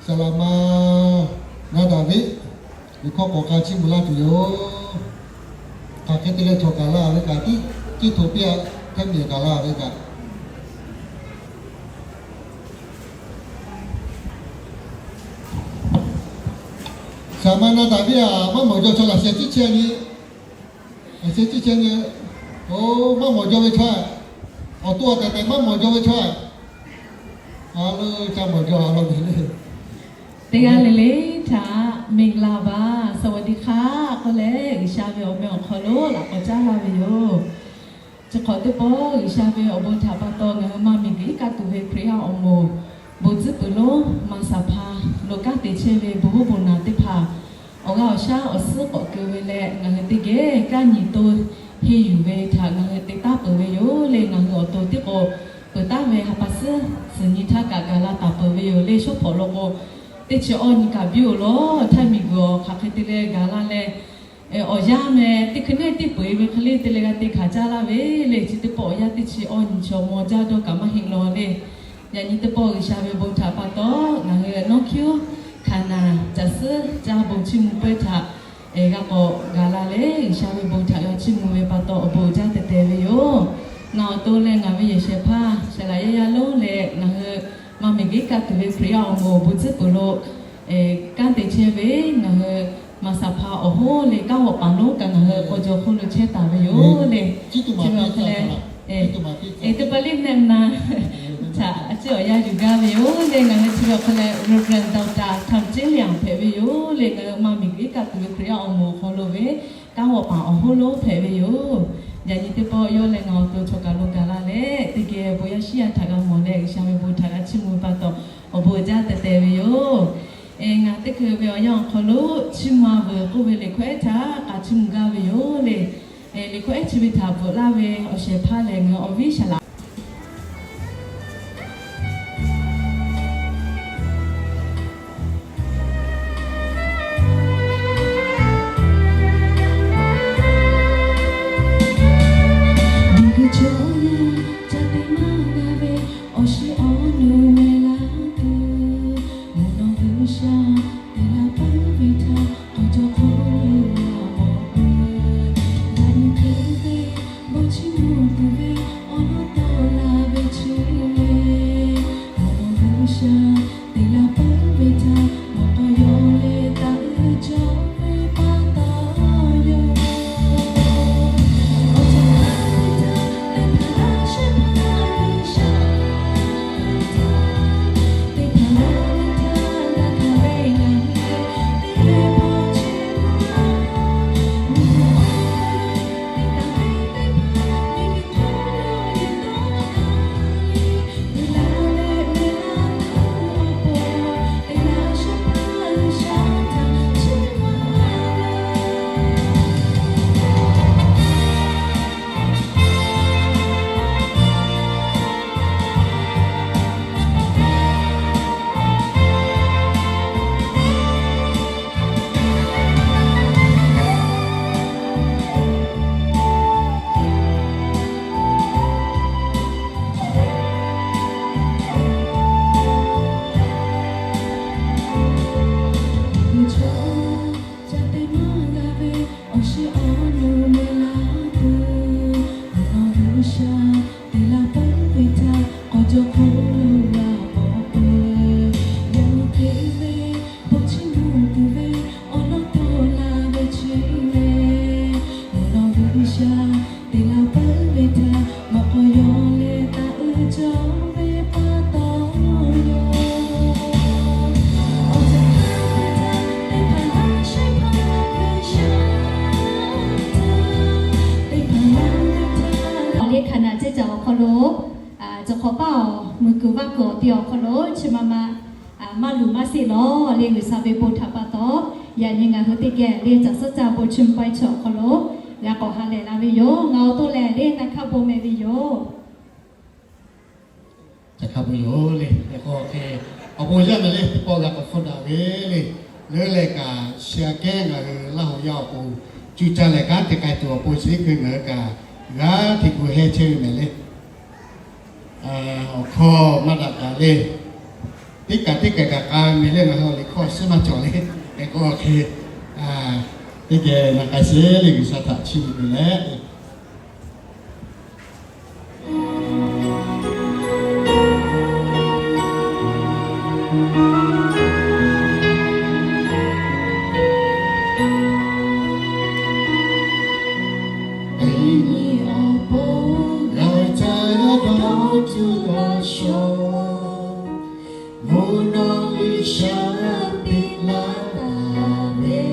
saˍ laꞈ ma Naˍdaˍviˆ liꞈ hkawˇ k'awꞈ k'a chiˇ mvuh laˇ tuˬ yoˬ. Hk'aˬ hk'e te leh cawˬ gaˬ la ve kaꞈ tiˉ, tiˉ hto piˇ-a, hkehˉ miˬ gaˬ la ve kaꞈ. Saˍ laꞈ ma Naˍdaˍviˆ-aˬ, maˇ mawˬ jaw chaw laꞈ sheh ciˉ chehˇ nyi, laꞈ sheh ciˉ chehˇ nyi. Oˬ, maˇ mawˬ jaw ve chaw, awˬ to awˬ tehˬ tehˬ maˇ mawˬ jaw ve chaw, a lo ca mawˬ jaw a lo le. Teˇ g'aˇ le le htaꞈ မင်္ဂလာပါ, สวัสดีค่ะ k'oˆ leh, G'uiˬsha ve awˬ meh awˬ hk'aw lo laꞈ k'awꞈ caˉ laˇ ve yoˬ. Chi hk'awꞈ teˇ pawˆ G'uiˬsha ve awˬ bon htaꞈ pa taw, ngaˬ hui maˇ miˬguiˬ iˉ kaˆ tuˬ ve Hkriꞈ yaˇ awˬ moˍ, bon tcuhˉ peuˬ lonˉ maˍ saˍ hpa lo kanˉ te chehˇ ve bon hoˉ bon naˬ teˇ hpaˍ awˬ g'aˇ awˬ shaˉ awˬ suhˉ k'awꞈ keu ve leh, ngaˬ hui teˇ geh kanˉ nyi to henˇ yuˬ ve htaꞈ ngaˬ hui te taˉ peuˬ ve yoˬ le. Ngaˬ hui awˬ to tiˉ k'o peuˬ taˉ ve ha pa suhˉ suhˍ nyi htaˇ kaꞈ gaˬ la taˍ peuˬ ve yoˬ le. Shawˉ hpawꞈ lo k'o, teˇ chi awˇ nyi kaꞈ biˇ-oˬ lawˬ. Htaiˇ miˬguiˬ awˬ hk'aˬ hk'e te leh gaˬ la leh, awˬ yanˇ meh teˇ hkui neˇ teˇ peu-eˬ ve hk'e le te leh g'a te hkanˍ caˇ laˇ ve le. Chi teˇ pawˆ awˬ yanˇ teˇ chi awˇ nyi chaw maw jaˇ dawˇ kaꞈ maˇ heˆ law le. Yaꞈ nyi teˇ pawˆ G'uiˬsha ve bon htaꞈ pa taw, ngaˬ hui nawˉ hkiˉ hkanˍ naˍ caˬ suhˉ caˇ bon chiˇ mvuh peuˇ htaꞈ g'a k'awꞈ gaˬ la leh, G'uiˬsha ve bon htaꞈ g'a chiˇ mvuh ve pa taw awˬ bon uiˍ jaˇ tehꞈ tehꞈ ve yoˬ. Ngaˬ awˬ to leh ngaˬ ve yehˬ shehˍ hpaˇ Saˍ laꞈ yaˇ yaˇ lonˉ leh ngaˬ hui maˇ miˬguiˬ iˉ kaˆ tuˬ ve Hkriꞈ yaˇ awˬ moˍ bon tcuhˉ peuˬ lo kanˉ te chehˇ ve ngaˬ hui maˍ saˍ hpa awˬ hoˉ le kanˉ g'awꞈ paˍ lonˉ kaꞈ ngaˬ hui k'aw jaw hk'oˆ lo chehˇ taˍ ve yoˬ le. Chi ve awˬ hk'e leh, teˇ pa liˇ meh na htaꞈ a ciˉ awˬ yanˇ yuˬ gaˇ ve yoˬ le. Ngaˬ hui chi ve awˬ hk'e leh Reverend Doctor Htaꞈ Ceˉ Lianˍ hpehꞈ ve yoˬ le. Ngaˬ hui maˇ miˬguiˬ iˉ kaˆ tuˬ ve Hkriꞈ yaˇ awˬ moˍ awˬ hk'aw lo ve kanˉ g'awꞈ paˍ awˬ hoˉ lonˉ hpehꞈ ve yoˬ. Yaꞈ nyi teˇ pawˆ yawˇ leh ngaˬ awˬ to chaw kaˬ lo gaˬ la leh, teˇ geh bon yaˇ shiˉ yaˇ htaꞈ g'a mawˬ leh, G'uiˬsha ve bon htaꞈ g'a chiˇ mvuh ve pa taw awˬ bon uiˍ jaˇ tehꞈ tehꞈ ve yoˬ. Ngaˬ teˇ hkui ve awˬ yanˇ awˬ hk'aw lo chiˇ mvuh-a veuˬ k'oˆ ve liꞈ hkawˇ ehˉ htaꞈ k'a chiˇ mvuh gaˇ ve yoˬ le. Liꞈ hkawˇ ehˉ chi ve htaꞈ bvuhꞈ laˇ ve awˬ shehˍ hpaˇ lehˬ ngaˬ hui awˬ viˉ Saˍ laꞈ Awˬ leh hkanˍ naˍ ceˇ caꞈ awˬ hk'aw lo, cawˬ hk'awꞈ paˇ awˬ mui kuiˬ vaˇ kuiˬ awˬ te awˬ hk'aw lo chi ma ma maˇ luˬ maˇ sheˆ lawˬ le. G'uiˬsha ve bon htaꞈ pa taw, yaꞈ nyi ngaˬ hui teˇ geh le caˬ suhˉ caˇ bon chiˇ mvuh paˇ chi awˬ hk'aw lo g'a k'awꞈ ha lehˬ la ve yoˬ. Ngaˬ awˬ to lehˬ le na hkaˇ bon meh ve yoˬ. Ca hkaˇ bon yoˬ le. Yaꞈ k'o hk'e awˬ bon yaˇ meh le teˇ pawˆ g'a k'awꞈ hpfuhˇ daꞈ ve le. Leuˉ leh kaꞈ shi aꞈ kehˉ ngaˬ hui Laˇ huˍ yaˇ awˬ pon cuˇ caˇ leh kanˉ te k'ai tuˬ awˬ pon chi teˇ hkui ngaˬ hui kaꞈ G'aˇ hteꞈ kuˬ heh chehˇ ve mehˍ le. Awˬ hkawˇ maˇ daꞈ kaꞈ le. Teˇ kaꞈ teˇ kaꞈ kaꞈ k'a mehˍ le, ngaˬ hui awˬ liꞈ hkawˇ suhˉ maˇ cawˬ le. Hk'e k'o hk'e, teˇ geh na k'ai sheˍ le, G'uiˬsha htaꞈ chiˇ mvuh tuˬ leh. Teˇ nyi awˬ pon g'a caˇ dawˇ tuˬ laꞈ shawˍ, mvuhˇ naw G'uiˬsha piˇ laˇ taˍ ve,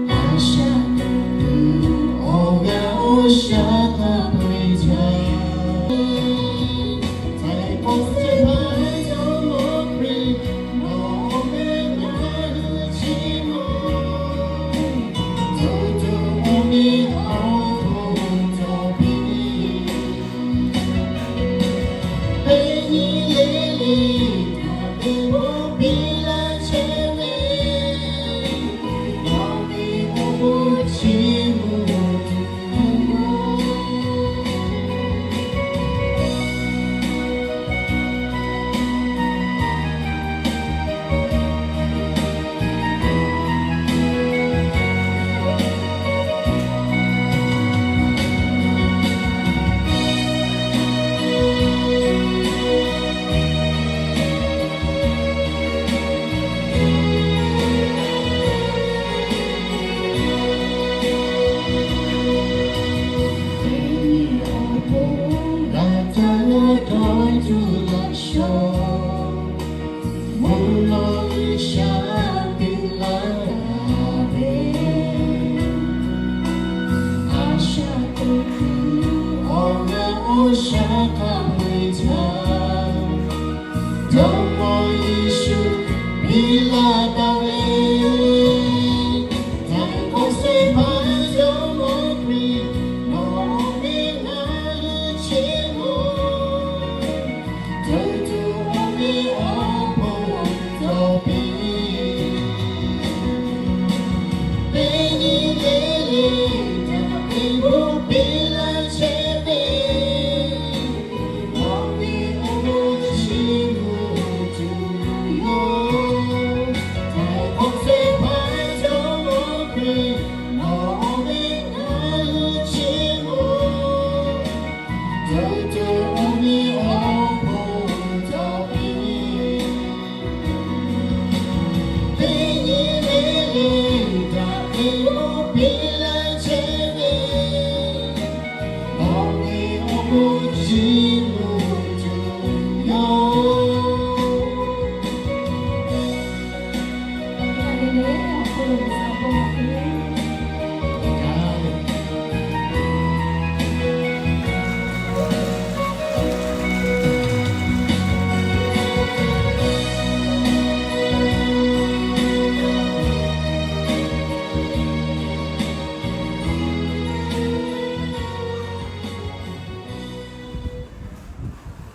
a shaꞈ teꞈ tuˬ awˬ g'aˇ awˬ shaˉ hk'a peu-eˬ htaꞈ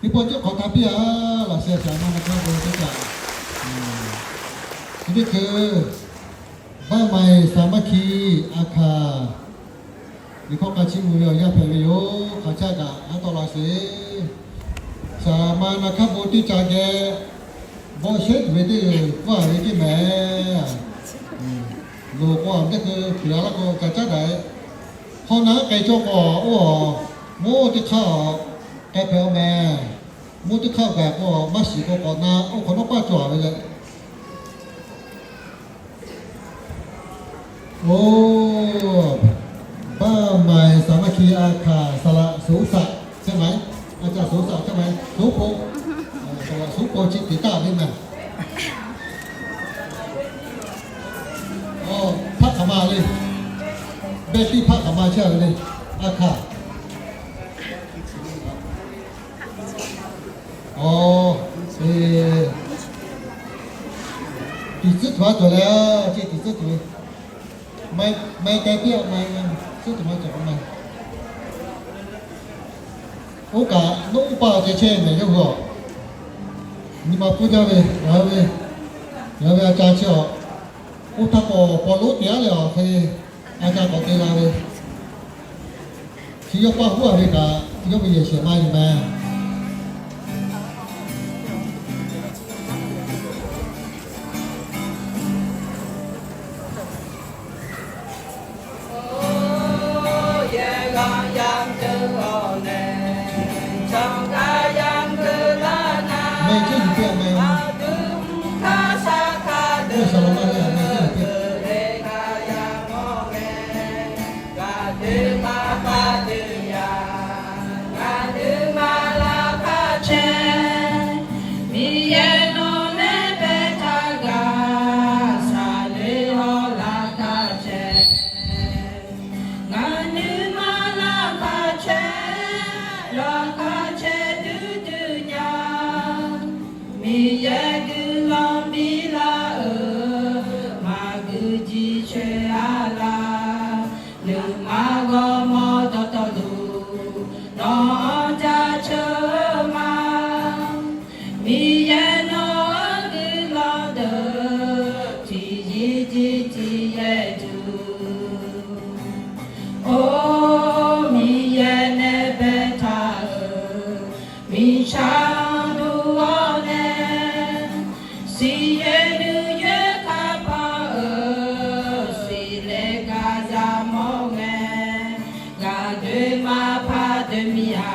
Teˇ pawˆ cawˇ hk'awꞈ htaˇ piˇ-a, laꞈ sheh shaˍ ma na hk'aˇ ve teˇ hpaˍ, chi teˇ hkui บ้านใหม่สามัคคี อาคา liꞈ hkawˇ k'a chiˇ mvuh ve awˬ yanˇ hpehꞈ ve yoˬ. Hk'aˬ caˇ kaꞈ haˉ tawˆ la sheˍ. Shaˍ ma na hk'aˇ bon teˇ ca geh bawˆ shehˉ tuˬ ve teˇ g'aˇ ve teˇ mehˍ. Loˍ k'o, teˇ hkui tuˬ a laˇ k'o, ca caˉ daꞈ-e. Hk'awꞈ na k'ai cawˇ k'o, oˇ, mvuhˇ teˇ hk'aˇ k'ai hpehꞈ-aw mehˍ. Mvuhˇ teˇ hk'aˇ gaˬ k'o, maˇ shiˍ k'o k'awꞈ na, oˇ hk'awꞈ nawˉ paˇ cawˬ-a ve leh. Oˇ, บ้านใหม่สามัคคีอาคา สระสูงสระใช่ไหม อาจารย์ สูงสระใช่ไหม สูงโปง เอ่อ สระสูงโปง chi tiˍ taˇ ve mehˍ. Oˇ, hpaˆ hk'aˬ ma le. Beh tiˇ hpaˆ hk'aˬ ma chehˇ ve le. A hkaˍ. Oˇ, tiˍ tcuhˉ tuˬ a cawˬ leh, chi tiˍ tcuhˉ tuˬ ve. Mai, mai teh piˇ-a, mai, tcuhˉ tuˬ ma cawˬ k'o mai. Oˇ kaꞈ nawˉ uˉ paˇ ceh chehˇ mehˍ yawˇ hui-a. Nyi ma pfuhˇ jaˇ ve, ngaˬ hui ve, ngaˬ hui ve a ca chi-a. Oˇ htaˇ k'awꞈ paw lonˉ te-a leh awˬ hk'e, a ca k'awꞈ te la ve. Yawˇ paˇ huˉ a ve kaꞈ, yawˇ ve yehˬ shehˍ maˇ yuˬ meh. Meh ceˇ yuˬ piˇ a meh. Yawˇ shaˍ laꞈ maˇ ve a meh ceˇ yuˬ piˇ. Miˬ yehˬ nawˬ nehˉ pehˇ htaˇ g'a, saˍ lehˬ hawˉ laꞈ hk'a chehˇ. Ngaˬ nuˇ ma laꞈ hk'a chehˇ, laꞈ hk'a chehˇ tuˬ tuˬ nyaˇ. Miˬ yehˬ guiˬ lawˬ biˇ laˇ-euˬ, maˍ guiˬ ji chehˇ a laˇ. Nuꞈ ma g'awˇ mawˇ dawˇ tawˇ loˬ, nawˬ jaˇ chehˇ ma. Miˬ yehˬ nawˬ guiˬ lawˬ deuˬ, tiꞈ yiˍ tiꞈ tiꞈ yehˬ tuˬ. Oˬ, miˬ yehˬ nehˉ pehˇ htaˇ-euˬ, miˬ chaˇ nuˇ awˬ nehˉ, shiˍ yehˬ nuˇ yehˬ hk'a paˇ-euˬ, shiˍ leh g'a yaˇ mawˇ ngeh. G'a dawˇ maˇ hpaˇ dawˇ miˇ a,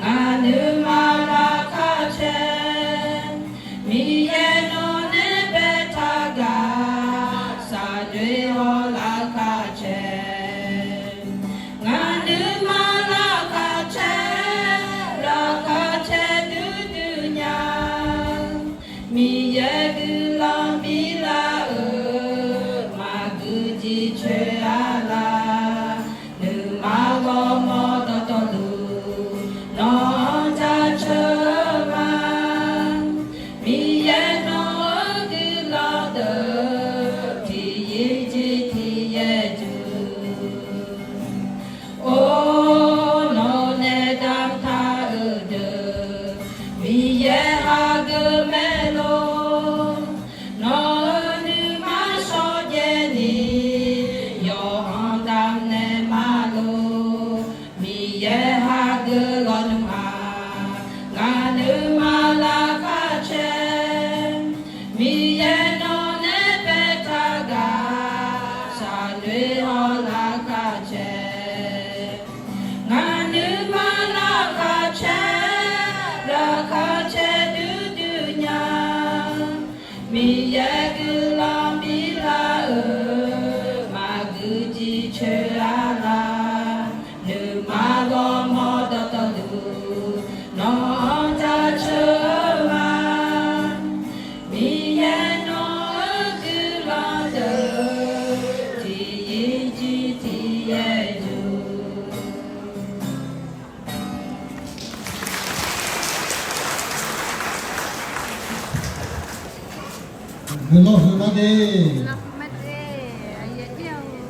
ngaˬ nuˇ ma laꞈ hk'a chehˇ. Miˬ yehˬ nawˬ nehˉ pehˇ htaˇ g'a, saˍ lehˬ hawˉ laꞈ hk'a chehˇ. Ngaˬ nuˇ ma laꞈ hk'a chehˇ, laꞈ hk'a chehˇ tuˬ tuˬ nyaˇ. Miˬ yehˬ guiˬ lawˬ biˇ laˇ-euˬ, maˍ guiˬ ji chehˇ a laˇ. Nuꞈ ma g'awˇ mawˇ dawˇ tawˇ loˬ, nawˬ jaˇ chehˇ ma. Miˬ yehˬ nawˬ guiˬ lawˬ deuˬ, tiꞈ yiˍ tiꞈ tiꞈ yehˬ tuˬ. Oˬ, nawˬ nehˉ daꞈ htaˇ-euˬ deuˬ, miˬ yehˬ haꞈ geu mehˆ lo. Nawˬ nuˇ maˇ shawˍ jehˇ ni, yawˇ hawˉ daꞈ nehˉ maˇ lo. Miˬ yehˬ haꞈ geu lawˬ nuˇ a, ngaˬ nuˇ ma laꞈ hk'a chehˇ. Miˬ yehˬ nawˬ nehˉ pehˇ htaˇ g'a, saˍ lehˬ hawˉ laꞈ hk'a chehˇ. Ngaˬ nuˇ ma laꞈ hk'a chehˇ, laꞈ hk'a chehˇ tuˬ tuˬ nyaˇ. Miˬ yehˬ guiˬ lawˬ biˇ laˇ-euˬ, maˍ guiˬ ji chehˇ a laˇ. Nuꞈ ma g'awˇ mawˇ dawˇ tawˇ loˬ, nawˬ jaˇ chehˇ ma. Miˬ yehˬ nawˬ guiˬ lawˬ deuˬ, tiꞈ yiˍ tiꞈ tiꞈ yehˬ tuˬ. G'uiˬ lawˇ hui maˇ deˇ.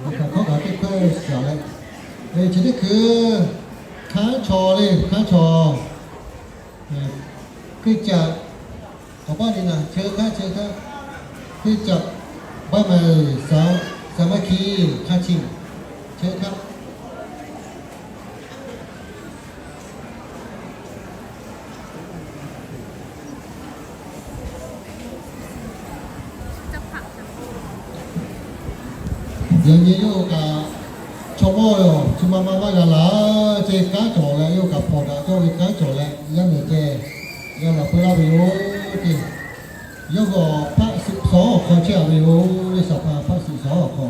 Kaꞈ hkawˇ kaꞈ teˇ hkawehˇ shaˍ leh, chi teˇ hkui hkanˉ chaw le, hkanˉ chaw, คริสตจักร awˬ paˇ ni na chehˇ hkanˉ chehˇ hkanˉ, คริสตจักร บ้านใหม่สามัคคี hkanˉ chi chehˇ hkanˉ. Yaꞈ nyi yawˇ kaꞈ chaw mawˇ yoˬ, chi ma ma maˇ g'a laˬ. Ceh kanˉ cawˬ leh yawˇ kaꞈ hpawnˬ daꞈ cawˇ ve kanˉ cawˬ leh yaˇ miˬ ceh g'a laˬ peu laˇ ve yoˬ. Ceh yawˇ g'awˬ hpaˆ suhˍ shawˉ awˬ hk'aw chehˇ a ve yoˬ. Leh shaˍ hpaˇ hpaˆ suhˍ shawˉ awˬ hk'aw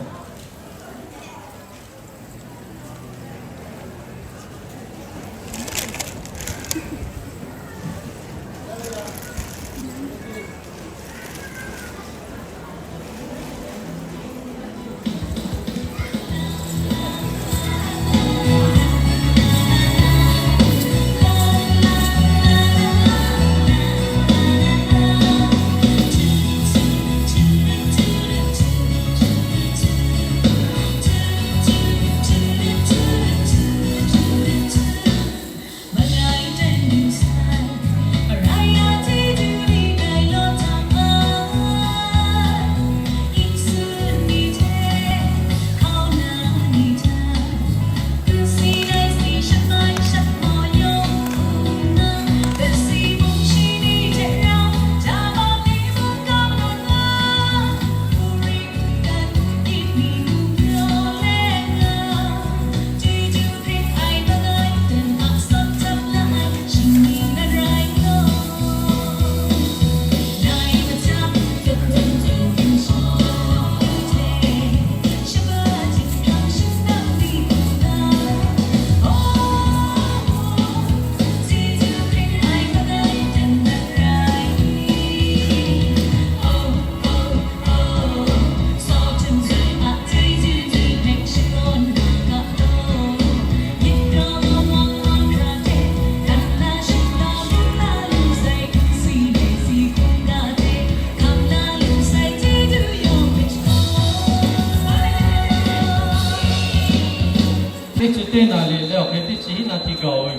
teˇ naˍ riˍ leh awˬ hk'e teˇ chi hiˉ naˍ tiꞈ gaˬ-oˬ ve.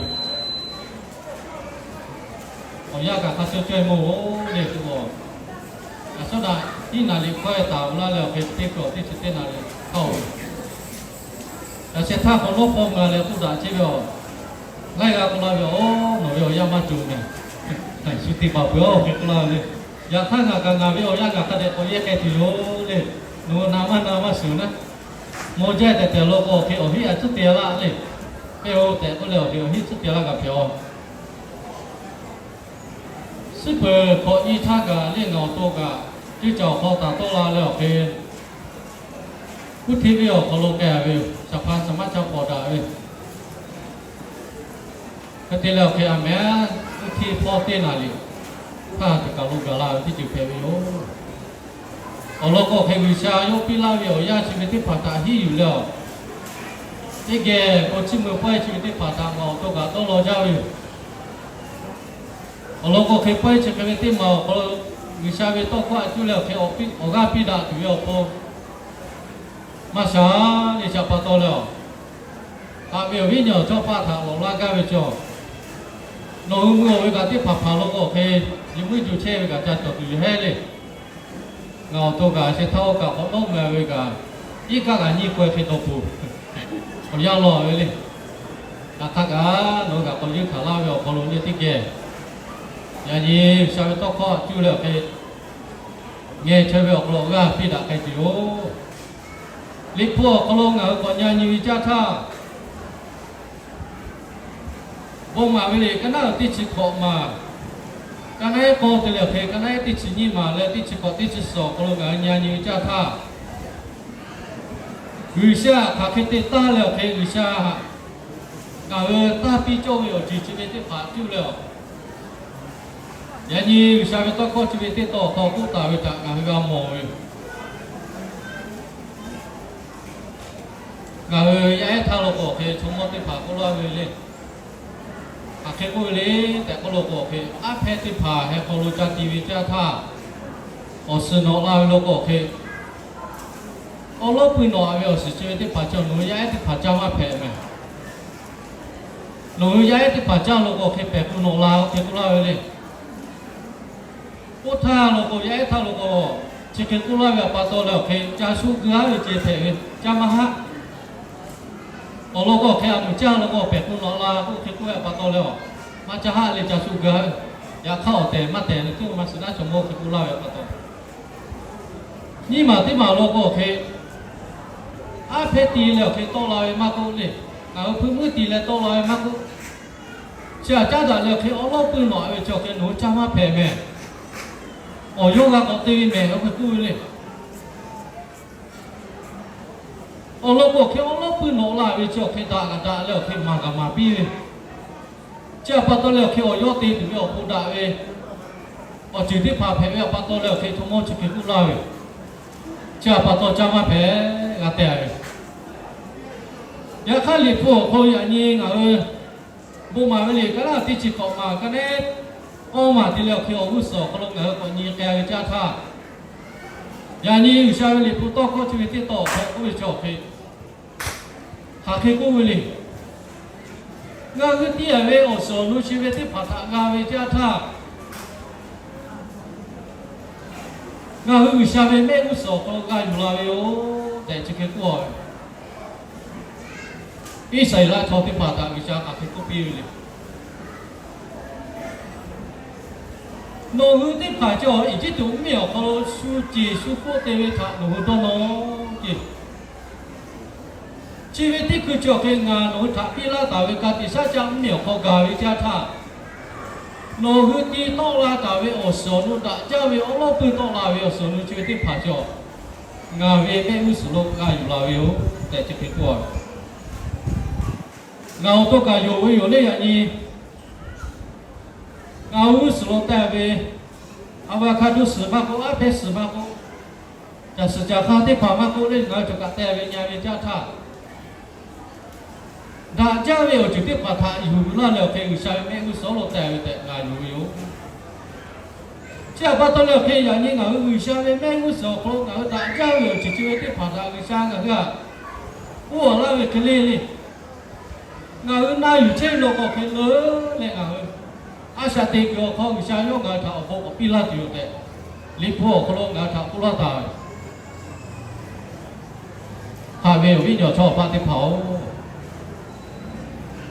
Awˬ yanˇ kaꞈ hk'a cawˇ caweh mawˬ-oˬ le k'o, a shawˉ daꞈ hiˉ naˍ riˍ hkawehˇ taˍ-oˬ laˇ leh awˬ hk'e teˇ hkawˇ teˇ chi teˇ naˍ riˍ hkawˇ-oˬ. Yaꞈ sheh htaˇ hk'awꞈ nawˉ hpawˇ ma leh k'oˆ daꞈ chehˇ ve aˬ, laiˉ g'a k'oˆ laˇ ve, Aˬ, nawˬ ve awˬ yanˇ maˇ cawˬ meh. Shu teˇ hpaˍ peuˬ-oˬ hk'e k'oˆ laˇ ve le. Yaꞈ hk'aˇ ngaˬ kaꞈ ngaˬ ve awˬ yanˇ ngaˬ hk'a dehꞈ k'awꞈ yehˇ k'ai tuˬ yoˬ le. Nawˬ hui na maˇ na maˇ shiˍ naˉ. Mawˇ jaˇ tehꞈ tehꞈ law k'o awˬ hk'e awˬ hiˉ a cuˉ te laˇ le. Hk'e-o tehꞈ k'oˆ leh awˬ hk'e awˬ hiˉ cuˉ te laˇ kaꞈ hpehꞈ-oˬ. Suhˉ peuˬ hk'awꞈ nyi htaˇ kaꞈ le ngaˬ awˬ to kaꞈ teˇ cawˬ hk'aw taˍ tawˆ la leh awˬ hk'e, kuˇ hteˇ ve awˬ hk'aw lo k'ai ve yoˬ. Shaˍ hpa shaˍ maˇ ca pawˍ daꞈ ve. Hk'e te leh awˬ hk'e a mehˍ, kuˇ hteˇ hpawˇ teˇ naˍ riˍ htaˇ kaꞈ kaˬ lo gaˬ la ve teˇ ceuˬ hpehꞈ ve yoˬ. Awˬ lawn k'o hk'e G'uiˬsha yawˇ piˇ laˇ ve awˬ yanˇ chi ve teˇ hpaˍ htaꞈ hiˉ yuˬ leh awˬ, teˇ geh k'o chiˇ mvuh pawehˇ chi ve teˇ hpaˍ htaꞈ ngaˬ awˬ to kaꞈ dawˇ law jaˇ ve yoˬ. Awˬ lawn k'o hk'e pawehˇ chi hk'e ve teˇ maˬ awˬ hk'aw lo G'uiˬsha ve tawˇ hkawˇ a cuˇ leh awˬ hk'e awˬ g'aˇ piˇ daꞈ tuˬ ve awˬ pon maˇ sha le. Chi pa taw leh awˬ, haꞈ ve awˬ viˉ nyi awˬ chawˇ paˆ htaꞈ lawˬ laˇ gaˇ ve cawˬ. Nawˬ hui mui-oˬ ve kaꞈ teˇ hpaˍ hpaˍ law k'o hk'e, yehˬ muiˉ jo chehˇ ve kaꞈ ca cawˬ tuˬ yoˬ heˉ le. Ngaˬ awˬ to kaꞈ sheh htaˇ oˇ kaꞈ k'awꞈ nawˉ mui-a ve kaꞈ, iˉ kaˆ kaꞈ nyiˇ k'aweh hk'e dawˬ peuˬ. Awˬ yanˇ law ve le. Yaꞈ hk'aˇ kaꞈ nawˬ hui kaꞈ k'awꞈ yeunˇ hkanˍ laˇ ve awˬ hk'aw lo le teˇ geh, yaꞈ nyi G'uiˬsha ve tawˇ hkawˇ cuˇ leh awˬ hk'e, ngeh chaweh ve awˬ hk'aw lo g'aˇ piˇ daꞈ k'ai tuˬ yoˬ. Liꞈ hpu awˬ hk'aw lo ngaˬ hui k'awꞈ nyi nyi ve caˇ htaˇ, bon maˍ ve liꞈ ka naˉ teˇ chi hkawꞈ maˬ, ka naˉ ehˉ k'awˇ te leh awˬ hk'e ka naˉ ehˉ teˇ chi nyiˇ maˬ leh teˇ chi hkawꞈ teˇ chi suhˍ awˬ hk'aw lo ngaˬ hui nyi nyi ve caˇ htaˇ, G'uiˬsha htaꞈ hk'aˬ hk'e te taˍ leh awˬ hk'e G'uiˬsha htaꞈ ngaˬ hui taˇ piˇ cawˇ ve awˬ ceuˬ chi ve teˇ hpaˍ cuˇ leh awˬ, yaꞈ nyi G'uiˬsha ve tawˇ hkawˇ chi ve teˇ taw awˬ hk'aw k'oˆ taˍ ve htaꞈ ngaˬ hui g'a mawˬ ve yoˬ. Ngaˬ hui yaˇ ehˉ htaˇ law k'o hk'e chaw mawˇ teˇ hpaˍ k'oˆ laˇ ve le. Hk'aˬ hk'e k'oˆ ve le tehꞈ k'oˆ law k'o hk'e, aˉ hpehˇ teˇ hpaˍ heh hk'aw lo ca ti ve caˇ htaˇ, awˬ suhˍ nawꞈ la ve law k'o hk'e, awˉ lawˉ pui nawꞈ ve awˬ suhˍ chi ve teˇ hpaˍ cawˬ nawˬ hui yaˇ ehˉ teˇ hpaˍ caˇ maˇ hpehꞈ meh. Nawˬ hui yaˇ ehˉ teˇ hpaˍ caˇ law k'o hk'e pehˬ k'u nawꞈ la hk'e k'oˆ laˇ ve le. Oˇ htaˇ law k'o yaˇ ehˉ htaˇ law k'o, chi hk'e k'oˆ laˇ ve awˬ pa taw leh awˬ hk'e ca shu gu haˉ ve ceh hpehꞈ ve, caˇ maˇ haˆ. Awˬ lawn k'o hk'e a muiˬ caˇ law k'o pehˬ k'u nawꞈ la k'o hk'e k'oˆ ve awˬ pa taw leh awˬ, maˇ caˇ haˆ leh ca shu gu haˉ ve, yaꞈ hk'aˇ awˬ tehˬ maˇ tehˬ ve teˇ maˇ shiˍ naˉ chaw mawˇ hk'e k'oˆ laˇ ve awˬ pa taw, nyiˇ maˬ teˇ maˬ law k'o hk'e, aˉ hpehˇ ti leh awˬ hk'e tawˆ la ve maˇ k'oˆ le. Ngaˬ hui hpui muiˉ ti leh tawˆ la ve maˇ k'oˆ, chi htaꞈ caˉ daꞈ leh awˬ hk'e awˉ lawˉ pui nawꞈ ve chi awˬ hk'e nawˬ hui caˇ maˇ hpehꞈ meh. Awˬ yawˇ g'a k'awꞈ te ve mehˬ awˬ hk'e k'oˆ ve le. Awˬ lawn k'o awˬ hk'e awˉ lawˉ pui nawꞈ la ve chi awˬ hk'e daꞈ kaꞈ daꞈ leh awˬ hk'e maˍ kaꞈ maˍ piˇ ve, chi htaꞈ pa taw leh awˬ hk'e awˬ yawˇ te tuˬ ve awˬ pon daꞈ ve awˬ ceuˬ teˇ hpaˍ hpehꞈ ve awˬ pa taw leh awˬ hk'e chaw mawˇ chi hk'e k'oˆ laˇ ve, chi htaꞈ pa taw caˇ maˇ hpehꞈ g'a te ve. Yaꞈ hk'aˇ liꞈ hpu awˬ hk'aw lo yaꞈ nyi ngaˬ hui bon maˍ ve liꞈ ka naˉ teˇ chi hkawꞈ maˬ ka naˉ ehˉ k'awˇ maˬ te leh awˬ hk'e awˬ g'uˇ suhˍ awˬ hk'aw lo ngaˬ hui k'awꞈ nyi k'ai ve caˇ htaˇ, yaꞈ nyi G'uiˬsha ve liꞈ hpu tawˇ hkawˇ chi ve teˇ taw awˬ hk'aw k'oˆ ve chi awˬ hk'e, hk'aˬ hk'e k'oˆ ve le. Ngaˬ hui te-a ve awˬ suhˍ awˬ nu chi ve teˇ hpaˍ htaꞈ g'a ve caˇ htaˇ, ngaˬ hui G'uiˬsha ve mehˆ g'uˇ suhˍ awˬ hk'aw lo g'a yuˬ la ve yoˬ tehꞈ chi hk'e k'oˆ-a ve. Iˉsaˍreˍlaˆ chaw teˇ hpaˍ htaꞈ G'uiˬsha hk'aˬ hk'e k'oˆ piˇ ve le. Nawˬ hui teˇ hpaˍ cawˬ Eˇjiˇtuꞈ mvuhˇmiˬ awˬ hk'aw lo shu ceˬ shu hpoˆ te ve htaꞈ nawˬ hui dawˇ nawˇ ceˇ. Chi ve teˇ hkui chi awˬ hk'e ngaˬ nawˬ hui htaꞈ piˇ laˇ taˍ ve ka tiꞈ shaˉ caˆ mvuhˇmiˬ awˬ hk'aw gaˬ ve caˇ htaˇ, nawˬ hui ti tawˆ la taˍ ve awˬ suhˍ awˬ nu daꞈ jaˇ ve awˉ lawˉ pui tawˆ la ve awˬ suhˍ awˬ nu chi ve teˇ hpaˍ cawˬ ngaˬ ve mehˆ g'uˇ suhˍ lo g'a yuˬ la ve yoˬ tehꞈ chi hk'e k'oˆ-a ve. Ngaˬ awˬ to kaꞈ yonˍ ve yoˬ le yaꞈ nyi. Ngaˬ hui g'uˇ suhˍ lo te ve, a va hka duˇ suhˍ maˇ k'oˆ, aˉ hpehˇ suhˍ maˇ k'oˆ, caˬ suhˍ caˬ hk'a teˇ hpaˍ maˇ k'oˆ le, ngaˬ hui cawˬ kaꞈ te ve nyi ve caˇ htaˇ, daꞈ jaˇ ve awˬ ceuˬ teˇ hpaˍ htaꞈ yuˬ laˇ leh awˬ hk'e G'uiˬsha ve mehˆ g'uˇ suhˍ lo te ve tehꞈ ngaˬ yonˍ ve yoˬ. Chi htaꞈ pa taw leh awˬ hk'e yaꞈ nyi ngaˬ hui G'uiˬsha ve mehˆ g'uˇ suhˍ awˬ hk'aw lo ngaˬ hui daꞈ jaˇ ve awˬ ceuˬ chi ve teˇ hpaˍ htaꞈ G'uiˬsha ngaˬ hui htaꞈ k'oˆ laˇ ve hk'e le le. Ngaˬ hui na yuˬ chehˇ ve law k'o hk'e leuˉ leh ngaˬ hui a shaꞈ teꞈ kuiˬ awˬ hk'aw G'uiˬsha yawˇ ngaˬ hui htaꞈ awˬ bon k'awꞈ piˇ laˇ tuˬ yoˬ tehꞈ, Liꞈ hpu awˬ hk'aw lo ngaˬ hui htaꞈ k'oˆ laˇ taˍ ve. Haꞈ ve awˬ viˉ awˬ nyi chaw awˬ paˆ teˇ hpaˍ-oˬ,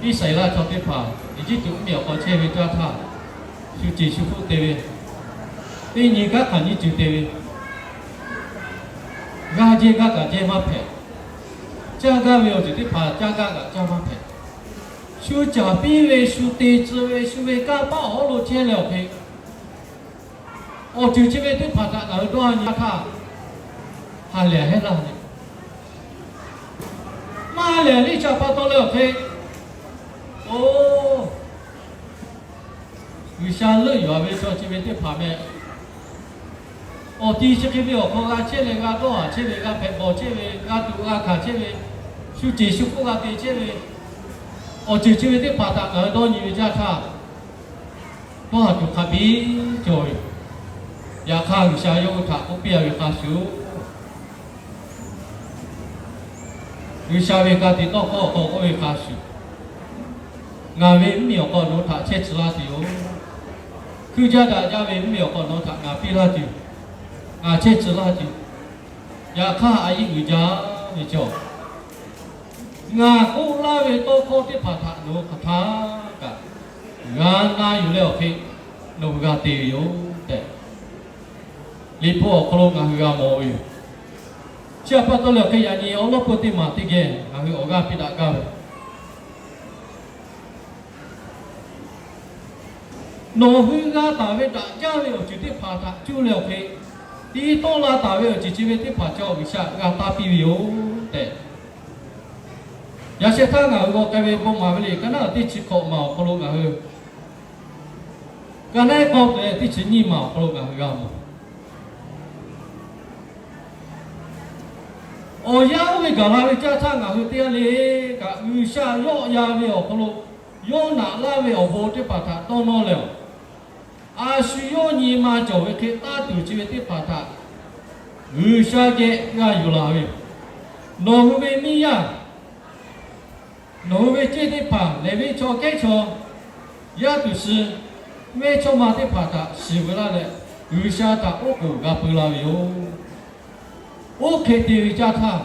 Iˉsaˍreˍlaˆ chaw teˇ hpaˍ Eˇjiˇtuꞈ mvuhˇmiˬ awˬ hk'aw chehˇ ve caˇ htaˇ, shu ceˬ shu hpfuhˆ te ve, teˇ nyi kanˉ hk'aˬ nyiˇ ceuˬ te ve, g'aˇ jehˇ gaˇ kaꞈ jehˇ maˇ hpehꞈ. Caˇ gaˇ ve awˬ ceuˬ teˇ hpaˍ caˇ gaˇ kaꞈ caˇ maˇ hpehꞈ. Shu caˍ piˇ ve, shu te tcuh ve, shu ve kanˇ paˆ awˬ hawˉ lo chehˇ leh awˬ hk'e, awˬ ceuˬ chi ve teˇ hpaˍ htaꞈ ngaˬ hui dawˇ nyi htaˇ, ha lehˬ hehˉ laˇ le. Maˇ lehˬ liˇ cha pa taw leh awˬ hk'e, oˬ, G'uiˬsha leuˆ yuˬ ve chaw chi ve teˇ hpaˍ meh, awˬ ti chi hk'e ve awˬ hk'aw g'a chehˇ leh g'a dawˇ haˍ chehˇ ve, g'a hpehꞈ bawˬ chehˇ ve, g'a tuꞈ g'a hkanˍ chehˇ ve, shu ceˬ shu hpfuhˆ g'a te chehˇ ve, awˬ ceuˬ chi ve teˇ hpaˍ htaꞈ ngaˬ hui dawˇ nyi ve caˇ htaˇ, dawˇ haˍ tuˬ hk'a biˇ cawˬ ve. Yaꞈ hk'aˇ G'uiˬsha yawˇ hui htaꞈ k'oˆ piˇ a ve hk'a shuˍ, G'uiˬsha ve ka tiꞈ tawˇ hkawˇ awˬ hk'aw k'oˆ ve hk'a shuˍ, ngaˬ ve mvuhˇmiˬ awˬ hk'aw nawˬ hui htaꞈ chehˇ tcuh laˇ tuˬ yoˬ. Hkuiˇ jaˇ daꞈ jaˇ ve mvuhˇmiˬ awˬ hk'aw nawˬ hui htaꞈ ngaˬ piˇ laˇ tuˬ, ngaˬ chehˇ tcuh laˇ tuˬ, yaꞈ hk'aˇ a yiˆ uiˍ jaˇ ve cawˬ. Ngaˬ k'oˆ laˇ ve tawˇ hkawˇ teˇ hpaˍ htaꞈ nawˬ hui hk'aˬ htaˇ kaꞈ g'a na yuˬ leh awˬ hk'e nawˬ hui g'a te ve yoˬ tehꞈ, Liꞈ hpu awˬ hk'aw lo ngaˬ hui g'a mawˬ ve yoˬ. Chi htaꞈ pa taw leh awˬ hk'e yaꞈ nyi awˬ lawˉ peu teˇ maˬ teˇ geh ngaˬ hui awˬ g'aˇ piˇ daꞈ gaˇ ve, nawˬ hui g'a taˍ ve daꞈ jaˇ ve awˬ ceuˬ teˇ hpaˍ htaꞈ cuˇ leh awˬ hk'e, tiˉ tawˆ la taˍ ve awˬ ceuˬ chi ve teˇ hpaˍ cawˬ G'uiˬsha g'a taˇ piˇ ve yoˬ tehꞈ, yaꞈ sheh htaˇ ngaˬ hui g'aw k'ai ve bon maˍ ve le, ka naˉ teˇ chi hkawꞈ maˬ awˬ hk'aw lo ngaˬ hui, ka naˉ k'awˇ te teˇ chi nyiˇ maˬ awˬ hk'aw lo ngaˬ hui g'a mawˬ. Awˬ yanˇ oˇ ve gaˬ la ve caˇ htaˇ ngaˬ hui teˇ g'aˇ le kaꞈ G'uiˬsha yawˆ yan ve awˬ hk'aw lo yawˇ naꞈ laˇ ve awˬ bon teˇ hpaˍ htaꞈ dawˇ nawˇ leh, a shu yawˇ nyi ma cawˬ ve hk'e taˇ tuˬ chi ve teˇ hpaˍ htaꞈ G'uiˬsha geh g'a yuˬ laˬ ve yoˬ. Nawˬ hui ve miˇ yaˇ, nawˬ hui ve ceˇ teˇ hpaˍ lehˬ ve chaw kehˉ chaw, yaˇ tuˬ suh, mehˇchawˇma teˇ hpaˍ htaꞈ shiˍ veu laˇ leh, G'uiˬsha htaꞈ oˉ k'oˍ g'a peu la ve yoˬ. Oˇ hk'e te ve caˇ htaˇ,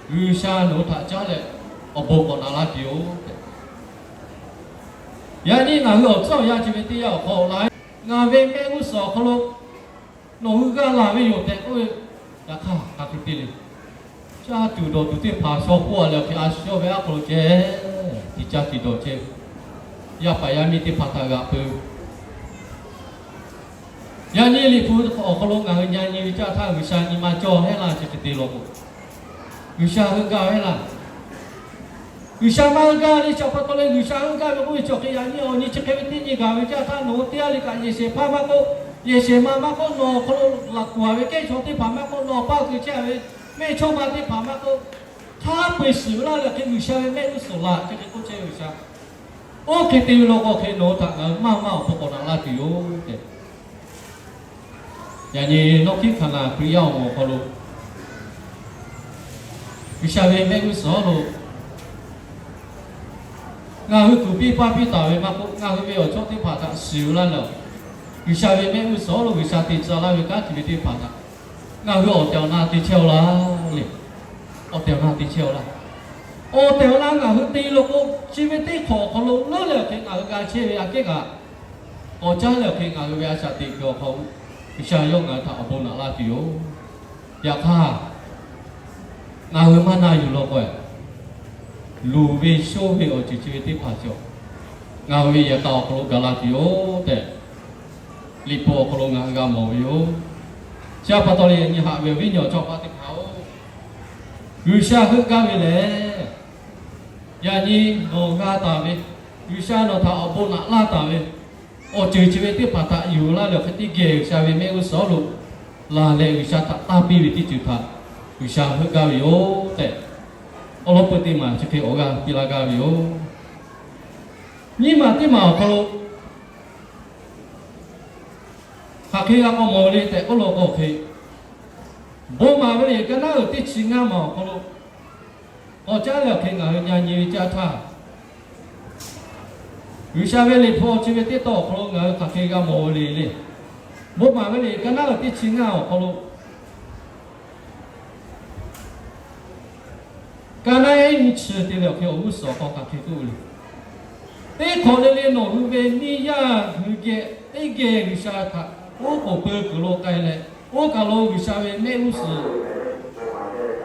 G'uiˬsha nawˬ hui htaꞈ caˉ leh awˬ bon k'awꞈ naꞈ laˇ tuˬ yoˬ tehꞈ, yaꞈ nyi ngaˬ hui awˬ tcuhˉ awˬ yanˇ chi ve teˇ yanˇ awˬ hk'aw laˇ ngaˬ ve mehˆ g'uˇ suhˍ awˬ hk'aw lo nawˬ hui g'a laˬ ve yoˬ tehꞈ k'oˆ ve, yaꞈ hk'aˇ hk'aˬ hk'e te le. Caˇ tuˬ dawˬ tuˬ teˇ hpaˍ shaw k'oˆ a leh awˬ hk'e a shu yawˇ ve aˉ hk'aw lo ceh tiꞈ caˇ tiꞈ dawˬ ceh, yaˇ paˍ yaˇ miˇ teˇ hpaˍ htaꞈ g'aꞈ peu Yaꞈ nyi Liꞈ hpu awˬ hk'aw lo ngaˬ hui nyi nyi ve caˇ htaˇ, G'uiˬsha nyi ma cawˬ hehˉ laˇ chi hk'e te law k'o, G'uiˬsha heuˆ gaˇ ve laˇ. G'uiˬsha maˇ heuˆ gaˇ le. Chi pa taw leh G'uiˬsha heuˆ gaˇ ve k'oˆ ve chi awˬ hk'e yaꞈ nyi awˬ nyi chi hk'e ve teˇ nyi gaˬ ve caˇ htaˇ, nawˬ hui teˇ g'aˇ le kaꞈ yehˬ shehˍ hpaˇ maˇ k'oˆ, yehˬ shehˍ ma maˇ k'oˆ, nawˬ awˬ hk'aw lo laꞈ kuˬ a ve kehˉ chaw teˇ hpaˍ maˇ k'oˆ, nawˬ awˬ pa keu chehˇ a ve mehˇchawˇma teˇ hpaˍ maˇ k'oˆ, hk'a peu-eˬ shiˍ ve laˇ leh hk'e G'uiˬsha ve mehˆ g'uˇ suhˍ laˬ chi hk'e k'oˆ chehˇ ve G'uiˬsha. Oˇ hk'e te ve law k'o hk'e nawˬ hui htaꞈ ngaˬ hui maˇ maˇ awˬ hpu k'awꞈ naꞈ laˇ tuˬ yoˬ tehꞈ, yaꞈ nyi North Carolina Hkriꞈ yaˇ awˬ moˍ awˬ hk'aw lo G'uiˬsha ve mehˆ g'uˇ suhˍ lo ngaˬ hui kuˬ piˇ paˇ piˇ taˍ ve maˇ k'oˆ, ngaˬ hui ve awˬ chawˇ teˇ hpaˍ htaꞈ shiˍ ve laˇ leh, G'uiˬsha ve mehˆ g'uˇ suhˍ lo G'uiˬsha te tcuh laˇ ve kanˉ hk'e ve teˇ hpaˍ htaꞈ ngaˬ hui awˬ tehˬ awˬ na te chehˇ-aw laˇ le. Awˬ tehˬ awˬ na te chehˇ-aw laˇ. Awˬ tehˬ awˬ na ngaˬ hui te law k'o, chi ve teˇ hk'awꞈ awˬ hk'aw lo leuˉ leh awˬ hk'e ngaˬ hui g'a chehˇ ve aꞈ kehˉ kaꞈ, k'awꞈ caˉ leh awˬ hk'e ngaˬ hui ve a shaꞈ teꞈ kuiˬ awˬ hk'aw G'uiˬsha yawˇ ngaˬ hui htaꞈ awˬ bon naꞈ laˇ tuˬ yoˬ. Yaꞈ hk'aˇ, ngaˬ hui maˇ na yuˬ law k'o, luˬ ve shoˉ ve awˬ ceuˬ chi ve teˇ hpaˍ cawˬ ngaˬ hui ve yehˬ k'a awˬ hk'aw lo gaˬ la tuˬ yoˬ tehꞈ, Liꞈ hpu awˬ hk'aw lo ngaˬ hui g'a mawˬ ve yoˬ. Chi pa taw leh yaꞈ nyi haꞈ ve awˬ viˉ awˬ nyi chaw paˆ teˇ hpaˍ-oˬ, G'uiˬsha heuˆ gaˇ ve lehˬ, yaꞈ nyi nawˬ g'a taˍ ve, G'uiˬsha nawˬ htaꞈ awˬ bon naꞈ laˇ taˍ ve awˬ ceuˬ chi ve teˇ hpaˍ htaꞈ yuˬ laˇ leh awˬ hk'e teˇ geh G'uiˬsha ve mehˆ g'uˇ suhˍ lo laˬ leh G'uiˬsha htaꞈ tanˇ piˇ ve teˇ ceuˬ htaꞈ G'uiˬsha heuˆ gaˇ ve yoˬ tehꞈ, awˬ lawn peu teˇ maˬ chi hk'e awˬ g'aˇ piˇ laˇ gaˇ ve yoˬ. Nyiˇ maˬ teˇ maˬ awˬ hk'aw lo hk'aˬ hk'e g'a k'awꞈ mawˬ le tehꞈ k'oˆ law k'o hk'e, bon maˍ ve le ka naˉ uiˍ teˇ chi ngaˇ maˬ awˬ hk'aw lo k'awꞈ caˉ leh awˬ hk'e ngaˬ hui nyi nyi ve caˇ htaˇ, G'uiˬsha ve liꞈ hpu chi ve teˇ tawˇ awˬ hk'aw lo ngaˬ hui hk'aˬ hk'e g'a mawˬ ve le le. Bon maˍ ve liꞈ ka naˉ ve teˇ chi ngaˇ awˬ hk'aw lo, ka naˉ ehˉ nyi chi te leh awˬ hk'e awˬ g'uˇ suhˍ awˬ hk'aw hk'aˬ hk'e k'oˆ ve le. Teˇ hk'awꞈ le le nawˬ hui ve neˇ yaˇ hui geh teˇ geh G'uiˬsha htaꞈ oˉ k'oˍ pui kuiˬ lo k'ai leh, oˇ kaˬ lo G'uiˬsha ve mehˆ g'uˇ suhˍ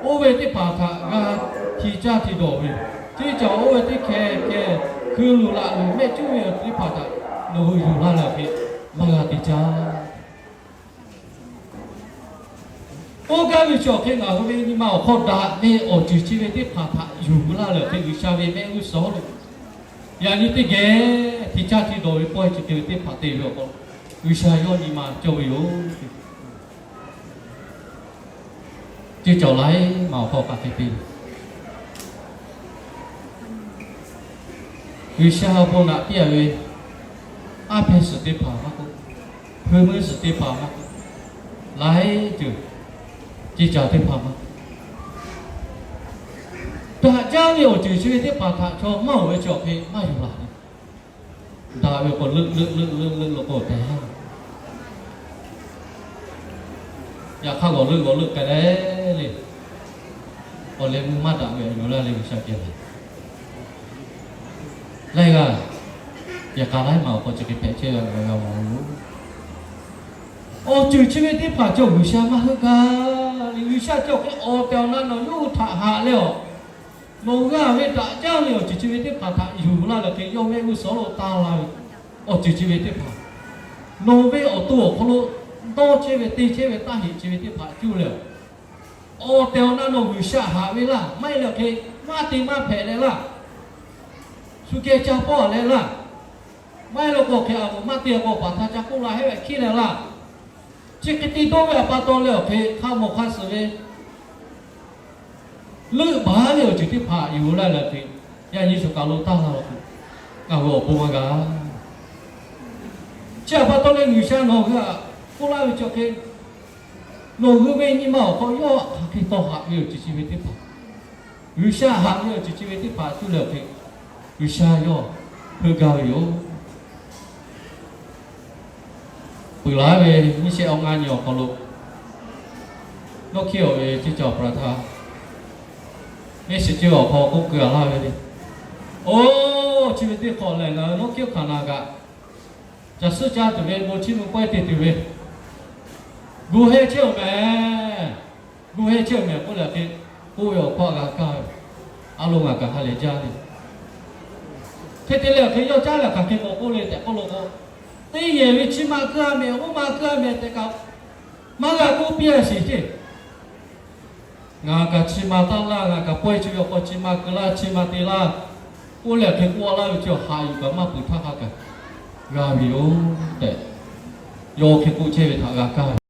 oˇ ve teˇ hpaˍ htaꞈ g'a hti caˇ hti dawˬ ve, teˇ caˬ oˇ ve teˇ hkeh hkeh hkui luˬ laꞈ luˬ mehˆ cuˉ ve teˇ hpaˍ htaꞈ nawˬ hui yuˬ laˇ leh awˬ hk'e maˇ g'a te caˇ. Oˇ gaˇ ve chi awˬ hk'e ngaˬ hui ve nyi ma awˬ hk'aw daꞈ ve awˬ ceuˬ chi ve teˇ hpaˍ htaꞈ yuˬ laˇ leh awˬ hk'e G'uiˬsha ve mehˆ g'uˇ suhˍ lo yaꞈ nyi teˇ geh hti caˇ hti dawˬ ve pawehˇ chi te ve teˇ hpaˍ te ve awˬ hk'aw lo G'uiˬsha yawˇ nyi ma cawˇ ve yoˬ. Ceˇ cawˬ laiˉ maˬ awˬ hk'aw hk'aˬ hk'e te G'uiˬsha awˬ bon naꞈ piˇ a ve, aˉ hpehˇ suhˍ teˇ hpaˍ maˇ k'oˆ, hpeuꞈ meuˇ suhˍ teˇ hpaˍ maˇ k'oˆ, laiˉ ceuˬ ceˇ caˬ teˇ hpaˍ maˇ k'oˆ, daꞈ jaˇ ve awˬ ceuˬ chi ve teˇ hpaˍ htaꞈ chaw maˇ oˬ ve chi awˬ hk'e maˇ yuˬ laˬ ve. Daꞈ ve k'o leuˆ leuˆ leuˆ leuˆ leuˆ lo k'o tehꞈ Yaꞈ hk'aˇ g'awˬ leuˆ g'awˬ leuˆ k'ai leh le, awˬ leh meuˇ maˇ daꞈ ve yoˬ laˇ leh G'uiˬsha geh leh, laiˇ g'aˇ yehˬ k'a laiˉ maˬ awˬ hk'aw chi hk'e hpehꞈ chehˇ ve ngaˬ g'a mawˬ ve yoˬ. Awˬ ceuˬ chi ve teˇ hpaˍ cawˬ G'uiˬsha maˇ heuˆ gaˇ le. G'uiˬsha cawˬ hk'e awˬ tehˬ awˬ na nawˬ yawˇ hui htaꞈ haꞈ leh awˬ, nawˬ g'a ve daꞈ jaˇ ve awˬ ceuˬ chi ve teˇ hpaˍ htaꞈ yuˬ laˇ leh hk'e yawˇ mehˆ g'uˇ suhˍ lo taˇ la ve awˬ ceuˬ chi ve teˇ hpaˍ, nawˬ ve awˬ to awˬ hk'aw lo dawˇ chehˇ ve te chehˇ ve taˇ heꞈ chi ve teˇ hpaˍ cuˇ leh awˬ, awˬ tehˬ awˬ na nawˬ G'uiˬsha haꞈ ve laˇ, maˇ heˆ leh hk'e maˇ te maˇ hpehꞈ leh laˇ, shu geh ca pawˆ leh laˇ, maˇ heˆ leh k'o hk'e a moˍ maˇ te k'o paˍ htaˇ ca k'oˆ la hehˉ ve hkiˉ leh laˇ, chi hk'e te dawˇ ve awˬ pa taw leh awˬ hk'e hk'a mawˬ hk'a suhˍ ve leuˆ baˬ ve awˬ ceuˬ teˇ hpaˍ yuˬ laˇ leh hk'e, yaꞈ nyi shuˍ kaˬ lo taˇ la la k'o, ngaˬ hui awˬ bon maˇ g'a. Chi awˬ pa taw leh G'uiˬsha nawˬ hui htaꞈ k'oˆ laˇ ve chi hk'e, nawˬ hui ve nyi ma awˬ hk'aw yawˇ hk'aˬ hk'e taw haꞈ ve awˬ ceuˬ chi ve teˇ hpaˍ, G'uiˬsha haꞈ ve awˬ ceuˬ chi ve teˇ hpaˍ cuˇ leh awˬ hk'e, G'uiˬsha yawˇ heuˆ gaˇ ve yoˬ. Peuˬ laˬ ve nyiˇ shehˆ awˬ ngaˇ nyi awˬ hk'aw lo, nawˬ hkiˇ awˬ ve ceˇ cawˬ paˍ htaˇ, neˇ shiˍ ceˇ awˬ hk'aw k'oˆ keu a laˇ ve le. Oˇ, chi ve teˇ hk'awꞈ lehˬ, ngaˬ hui nawˬ hkiˇ hkanˍ na kaꞈ, caˬ suhˉ caˇ tuˬ ve, bon chiˇ mvuh pawehˇ te tuˬ ve, gu heh chehˇ-oˬ mehˍ, gu heh chehˇ-oˬ mehˍ k'oˆ leh hk'e, k'oˆ ve awˬ hkawˇ g'a kaˇ ve, a lo ngaˬ kaꞈ ha lehˬ jaˇ ve. Hk'e te leh hk'e yawˇ caˉ leh hk'aˬ hk'e k'awꞈ k'oˆ le tehꞈ k'oˆ lo k'o, teˇ yehˬ ve chi ma keu a mehˍ, oˇ ma keu a mehˍ tehꞈ kaꞈ, maˇ g'a k'oˆ piˇ a sheˍ ceˇ. Ngaˬ kaꞈ chi ma taˇ laˇ, ngaˬ kaꞈ pawehˇ chi ve awˬ hk'aw chi ma keu laˇ, chi ma te laˇ, k'oˆ leh hk'e k'oˆ laˇ ve chi haꞈ yuˬ kaꞈ maˇ peuˬ htaˇ hk'a kaꞈ g'a ve yoˬ tehꞈ, yawˇ hk'e k'oˆ chehˇ ve htaꞈ g'a kaˇ ve.